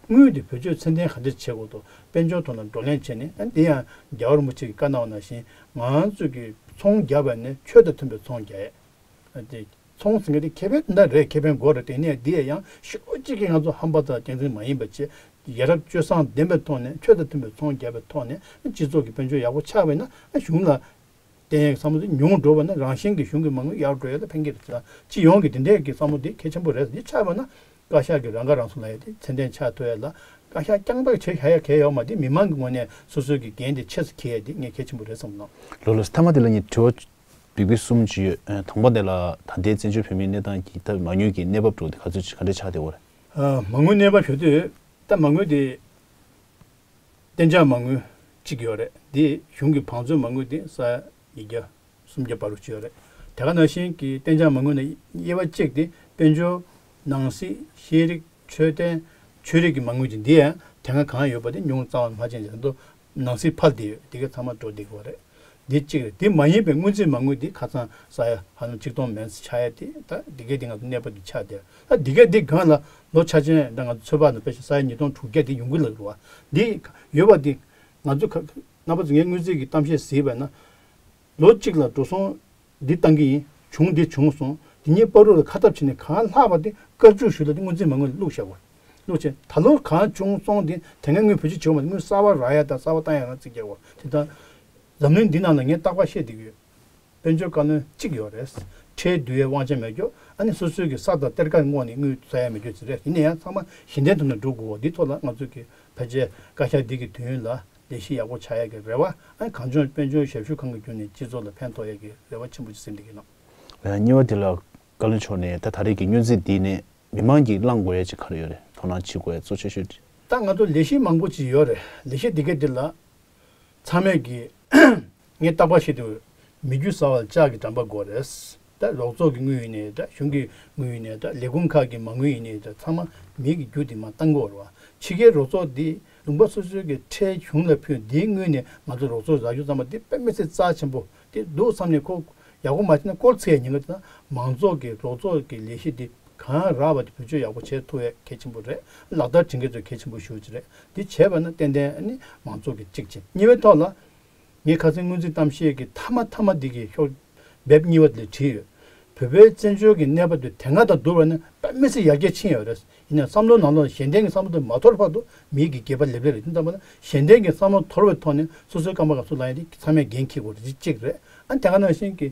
དངུལ་དེ་བེད་སྤྱོད་ཚད་ལྡན་གང་འདྲ་བྱེད་དགོས་འདུག་དཔལ་འབྱོར་ཐོག་ལ་བགྲོ་གླེང་བྱས་ནས། ཨ་འདི་ཡང་རྒྱལ་བ་རིན་པོ་ཆེ་གིས་བཀའ་གནང་བ་ནང་བཞིན་ང་ཚོ་གི་ཚོང་བརྒྱབ་པ་ནས་ཆོས་དང་མཐུན་པའི་ཚོང་རྒྱག་ཡས། ཨ་དེ་ཚོང་ཟེར་མཁན་དེ་ཁེ་ཕན་འདྲ་རེད། ཁེ་ཕན་དགོས་རེད། དེ་ནས་འདི་ཡང་ཤོག་གཅིག་གིས་ང་ཚོ་ཧམ་པ་དང་རྒྱལ་མཚན་མ་ཡིན་པ་བྱས། ཡ་རབས་སྤྱོད་བཟང་ལྡན་པའི་ཐོག་ནས་ཆོས་དང་མཐུན་པའི་ཚོང་རྒྱག་པའི་ཐོག་ནས་སྤྱི་ཚོགས་ཀྱི་དཔལ་འབྱོར་ཡག་པོ་ཆགས་པ་ཡིན་ན། གཞུང་ལ་བརྟེན་ཡག་གི་བསམ་བློ་དེ་ཉུང་འགྲོ་བ་ན་རང་བཞིན་གྱི་གཞུང་གི་མ་དངུལ་ཡར་འགྲོ་ཡག་ལ་ཕན་གྱི་རེད། སྤྱི་ཡོངས་ཀྱི་དེ་འདྲས་ཀྱི་བསམ་བློ་དེ་གལ་ཆེན་པོ་རེད། འདི་ཆགས་པ་ན་བཀའ་ཤག་གི་རང་ཁ་རང་གསོ་ལབ་ཡག་དེ་ཚད་ལྡན་ཆགས་ཐུབ་ཡག་ལ། བཀའ་ཤག་རྐྱང་པ་བྱེད་ཡག་གལ་ཡོད་མ་རེད། མི་མང་གི་ངོས་ནས་སོ་སོའི་གི་འགན་དེ་ཆེ་ས་འཁྱེར་ཡག་དེ་ངས་གལ་ཆེན་པོ་རེད་བསམ་གནང་། ལགས་ལགས། མཐའ་མ་དེ་ལ་ངས་དྲི་བ་སྦིག་སྦིག་གསུམ་ཅིག་ཡོད། ཨ་དང་པོ་དེ་ལ་ད་ལྟའི་བཙན་བྱོལ་བོད་མིའི་གནས་སྟངས་ཀྱི་ད་མ་དངུལ་གྱི་གནས་བབ་འདྲ་བོ་དེ་ག་ཚོད་ཅིག་ག་འདྲ་ཆགས་བསྡད་ཡོད་རེད། ཨ་མ་དངུལ་གནས་བབ་ཞུ་དུས་ད་མ་དངུལ་དེ་གཏན་འཇགས་མ་དངུལ་གཅིག་ཡོད་རེད། དེ་གཞུང་གི་བང་མཛོད་མ་དངུལ་དེ་ས་ཡ་ཉིས་བརྒྱ་སུམ་བརྒྱ་བར་དུ་ཅིག་ཡོད་རེད། དེ་ག་ནང་བཞིན་གྱི་གཏན་འཇགས་མ་དངུལ་ནང་དབྱེ་བ་གཅིག་དེ་དཔལ་འབྱོར། ནང་སྲིད། ཤེས་རིག། འཕྲོད་བསྟེན། ཆོས་རིག་གི་མ་དངུལ་གྱི་འདི་ཡང་དེ་སྔ་གང་ཡོད་པ་དེ་ཉུང་རྩ་བ་མ་ཅན་ཅན་དུ་ནང་སྲིད་ཕར་བསྡད་ཡོད། དེ་ག་ཚང་མ་འགྲོ་བསྡད་ཀྱི་ཡོད་རེད། འདི་གཅིག་རེད། དེ་མ་ཡིན་པའི་སྔོན་རྩིས་མ་དངུལ་འདི་ཁ་སང་ས་ཡ་ཧ་ལམ་ཆིག་སྟོང་མན་ཙམ་ཆགས་ཡ་དེ་ད་འདི་ག་འདི་ང་ཚོ་གནས་བབ་འདི་ཆགས་བསྡད། ད་འདི་ག་འདི་སྒང་ལ་ལོ་ཆ་ཅན་ད་ང་ཚོ་ཚོད་དཔག་ནང་དཔེ་ཆ་ས་ཡ་ཉིས་སྟོང་དྲུག་བརྒྱ་དེ་ཡོང་གི་ལབ་རེད་བ། འདི་ཡོད་པ་འདི་ང་ཚོ་ཁ་རྣམ་པ་ཚོ་ངའི་སྔོན་རྩིས་ཀྱི་གཏམ་བཤད་གཟིགས་པ་ན། ལོ་གཅིག་ལ་འགྲོ་སོང་འདི་བཏང་གི་ཡིན། བྱུང་འདི་བྱུང་སོང་། འདི་གཉིས་བར་དུ་ལ་ཁ་འཐབ་བྱས་ནས་གང་ལྷག་པ་དེ་སྐར་ཆུ་ཞུ་ལ་དེ་སྔོན་རྩིས་མ་དངུལ་བླུགས་བཞག་པ། བླུགས་བྱས་ད་ལོ་གང་བྱུང་སོང་དེ་དེ་སྔ་དངུལ་བེད་སྤྱོད་བྱེད་དགོས་མ་རེད། དངུལ་གསར་པ་རག་ཡ་དང་གསར་པ་བཏང་ཡ་རང་རྩིས་རྒྱག་པ། དེ་ལྟར་འཛམ་གླིང་འདི་ནང་ལ་ངས་རྟག་པར་བཤད་བསྡད་ཀྱི་ཡོད། དཔལ་འབྱོར་བཀའ་བློན་གཅིག་ཡོད་རེད། ཁྲལ་བསྡུ་ཡའི་དབང་ཆ་མེད་རྒྱུ། ཨ་ནི་སོ་སོའི་གི་ས་དང་གཏེར་ཁ་བསྔོགས་ནས་དངུལ་བཙལ་ཡ་མེད་རྒྱུ་ཅིག་རེད། ཡིན་ན་ཡང་ཚང་མ་གཞན་དོན་དུ་ནས་འགྲོ་དགོས་པ་འདི་ཐོག་ལ་ང་ཚོ་གི་ཕལ་ཆེར་བཀའ་ཤག་འདི་གི་དུས་ཡུན་ལ་ལས་གཞི་ཡག་པོ་ཆགས་ཡ་གི་རེ་བ། ཨ་ནི་གངས་ལྗོངས་དཔལ་འབྱོར་ཞབས་ཞུ་ཁང་གི་བརྒྱུད་ནས་སྤྱི་ཚོགས་ལ་ཕན་ཐོགས་ཡ་གི་རེ་བ་ཆེན་པོ་ཅིག་ཟིན་བསྡད་ཀྱི་ཡོད། ཨ་གཉིས་པ་དེ་ལ་བཀའ་བློན་མཆོག་ནས་ད་ད་རེས་ཀྱི་སྔོན་རྩིས་འདི་ནས་མི་མང་གིས་བླང་དགོས་ཡ་ཅིག་ག་རེ་ཡོད་རེད། དོ་སྣང་བྱེད་དགོས་ཡ་གཙོ་ཆེ་ཤོས་དེ། ད་ང་ཚོ་ལས་གཞི་མང་པོ་ཅིག་ཡོད་རེད། ལས་གཞི་འདི་ག་འདི་ལ་ཚང་མས་ཀྱི་ངས་རྟག་པར་བཤད་དུས་མི་རྒྱུ་ཟ་བ་ལ་ལྕགས་ཀྱི་འགྲམ་པ་དགོས་རེད། ད་རོགས་ཚོགས་ཀྱི་དངུལ་ཡིན་ནའི་འདྲ། གཞུང་གི་དངུལ་ཡིན་ནའི་འདྲ། ལས་ཁུངས་ཁག་གི་མ་དངུལ་ཡིན་ནའི་འདྲ། ཚང་མ་མི་གི་རྒྱུ་དེ་མར་བཏང་དགོས་རེད་བ། ཕྱི་རྒྱལ་རོགས་ཚོགས་འདི་ལུང་པ་སོ་སོའི་གི་ཁྲལ་གཞུང་ལ་ཕུལ། འདིའི་དངུལ་ནས་ང་ཚོ་རོགས་ཚོགས་རག་རྒྱུ་ཙམ་པ་འདི་དཔེ་མི་སྲིད་རྩ་ཆེན་པོ་འདི་འདུག་བསམ་ནས་ཁོ་ཡག་པོ་མ་བྱས་ན་སྐོར་ཚིག་ཡ་ཉེན་ཁ་དེ། ད་མང་ཚོགས་ཀྱི་རོགས་ཚོགས་ཀྱི་ལས་གཞི་འདི་གང་རག་པ་དེ་བེད་སྤྱོད་ཡག་པོ་བྱེད་ཐུབ་ཡ་གལ་ཆེན་པོ་རེད། ལག་བསྟར་བྱེད་མཁན་ཚོ་གལ་ཆེན་པོ་ཞེ་པོ་ཅིག་རེད། འདི་བྱས་པ་ན་ཏན་ཏན་ཨ་ནི་མང་ཚོགས་ཀྱི་གཅིག་བྱས། གཉིས་པའི་ཐོག་ལ་ངས་ཁ་སང་སྔོན་རྩིས་གཏམ་བཤད་ཀྱི་མཐའ་མ་མཐའ་མ་འདི་གི་ཤོག་འབེབས་གཉིས་པ་དེ་ལ་བྲིས་ཡོད། བོད་པའི་བཙན་བྱོལ་གྱི་གནས་བབ་དེ་དེ་སྔ་དང་བསྡུར་བ་ནི་དཔེ་མི་སྲིད་ཡར་རྒྱས་ཕྱིན་ཡོད་རེད། ཡིན་ནའང་བསམ་བློ་ནང་ལོགས་གཞན་བརྟེན་གྱི་བསམ་བློ་དེ་མ་འཐོར་བར་དུ་མིའི་གི་སྒེར་པ་ལེབ་ལེབ་རེད། དེ་ཙམ་པ་ན་གཞན་བརྟེན་གྱི་བསམ་བློ་འཐོར་བའི་ཐོག་ནས་སོ་སོའི་རྐང་པ་ག་ཚོད་ལངས་ཡ་དེ་ཚང་མས་འགན་འཁྱེར་དགོས་རེད། དེ་གཅིག་རེད། ཨ་དེ་ག་ནང་བཞིན་གྱི་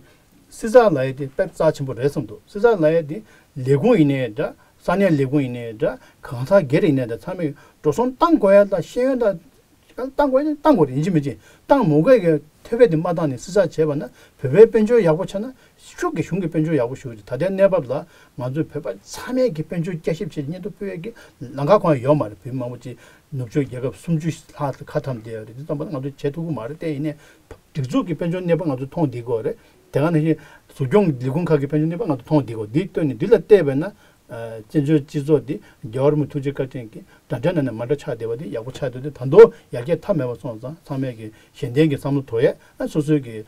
བསྲི་ཚགས་ལབ་ཡ་དེ་དཔེ་རྩ་ཆེན་པོ་རེད་བསམ་འདུག་བསྲི་ཚགས་ལབ་ཡ་དེ་ལས་ཁུངས་ཡིན་ནའི་འདྲ། ས་གནས་ལས་ཁུངས་ཡིན་ནའི་འདྲ། གང་ཟག་སྒེར་ཡིན་ནའི་འདྲ། ཚང་མས་འགྲོ་སོང་བཏང་དགོས་ཡ་ལ་ཤེས་ཡོན་དང་བཏང་དགོས་ཡ་བཏང་དགོས་རེད། ཡིན་གཅིག་མིན་གཅིག་བཏང་མ་དགོས་ཡ་གི་ཐོད་པ་དེ་མ་བཏང་ནས་བསྲི་ཚགས་བྱས་པ་ན་བོད་པའི་དཔལ་འབྱོར་ཡག་པོ་ཆགས་ན་ཤུགས་ཀྱིས་གཞུང་གི་དཔལ་འབྱོར་ཡག་པོ་ཞུ་རེད། ད་ལྟའི་གནས་བབ་ལ་ང་ཚོའི་བོད་པ་ཚང་མས་ཀྱི་དཔལ་འབྱོར་བསྐྱར་ཞིབ་བྱེད་སྙིང་སྟོབས་ཕུལ་ཡས་ཀྱི་ལམ་ཁ་གང་ཡང་ཡོད་མ་རེད། བོད་མི་མང་པོ་ཅིག་ནུབ་ཕྱོགས་རྒྱལ་ཁབ་སུམ་ཅུ་ལྷག་ལ་ཁ་འཐམ་བསྡད་ཡོད་རེད། དེ་ཙམ་པ་ང་ཚོས་བྱེད་ཐུབ་ཀྱི་མ་རེད། དེ་ཡིན་ནའི་སྒྲིག་འཛུགས་ཀྱི་དཔལ་འབྱོར་གནས་བབ་ང་ཚོས་མཐོང་བསྡད་ཀྱི་ཡོད་རེད། དེ་ག་ནང་བཞིན་འཛུགས་སྐྱོང་ལས་ཁུངས་ཁག་གི་དཔལ་འབྱོར་གནས་བབ་ང་ཚོས་མཐོང་བསྡད་ཀྱི་ཡོད། འདི་ལྟོས་ནས་འདི་ལ་བལྟས་པས་ན། ཨ་བཙན་བྱོལ་སྤྱི་ཚོགས་འདི་རྒྱལ་བ་རིན་པོ་ཆེ་ཐུགས་རྗེ་བཀའ་དྲིན་གྱིས་འདྲ་འདྲ་ན་ནས་མ་འདྲ་ཆགས་བསྡད་པ་འདི་ཡག་པོ་ཆགས་བསྡད་དུས་ད་དུང་ཡར་རྒྱས་མཐའ་མེད་པ་སོང་ཙང་ཚང་མས་ཀྱི་གཞན་བརྟེན་གྱི་བསམ་བློ་དོར་ཡས། ཨ་སོ་སོའི་གི་ཨ་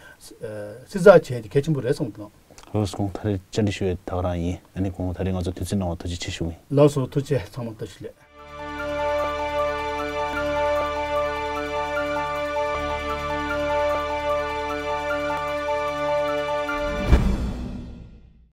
བསྲི་ཚགས་བྱས་ཏེ་གལ་ཆེན་པོ་རེད་བསམ་གྱི་འདུག་ལགས་སོ། ད་རེས་བཅར་འདྲི་ཞུ་ཡས་ད་ག་རང་ཡིན། ཨ་ནི་གོང་ད་རེས་ང་ཚོ་དུས་ཚོད་གནང་བར་ཐུགས་རྗེ་ཆེ་ཞུ་གི་ཡིན། ལགས་སོ། ཐུགས་རྗེ་ཆེ། ཚང་མ་བཀྲ་ཤིས་བདེ་ལེགས།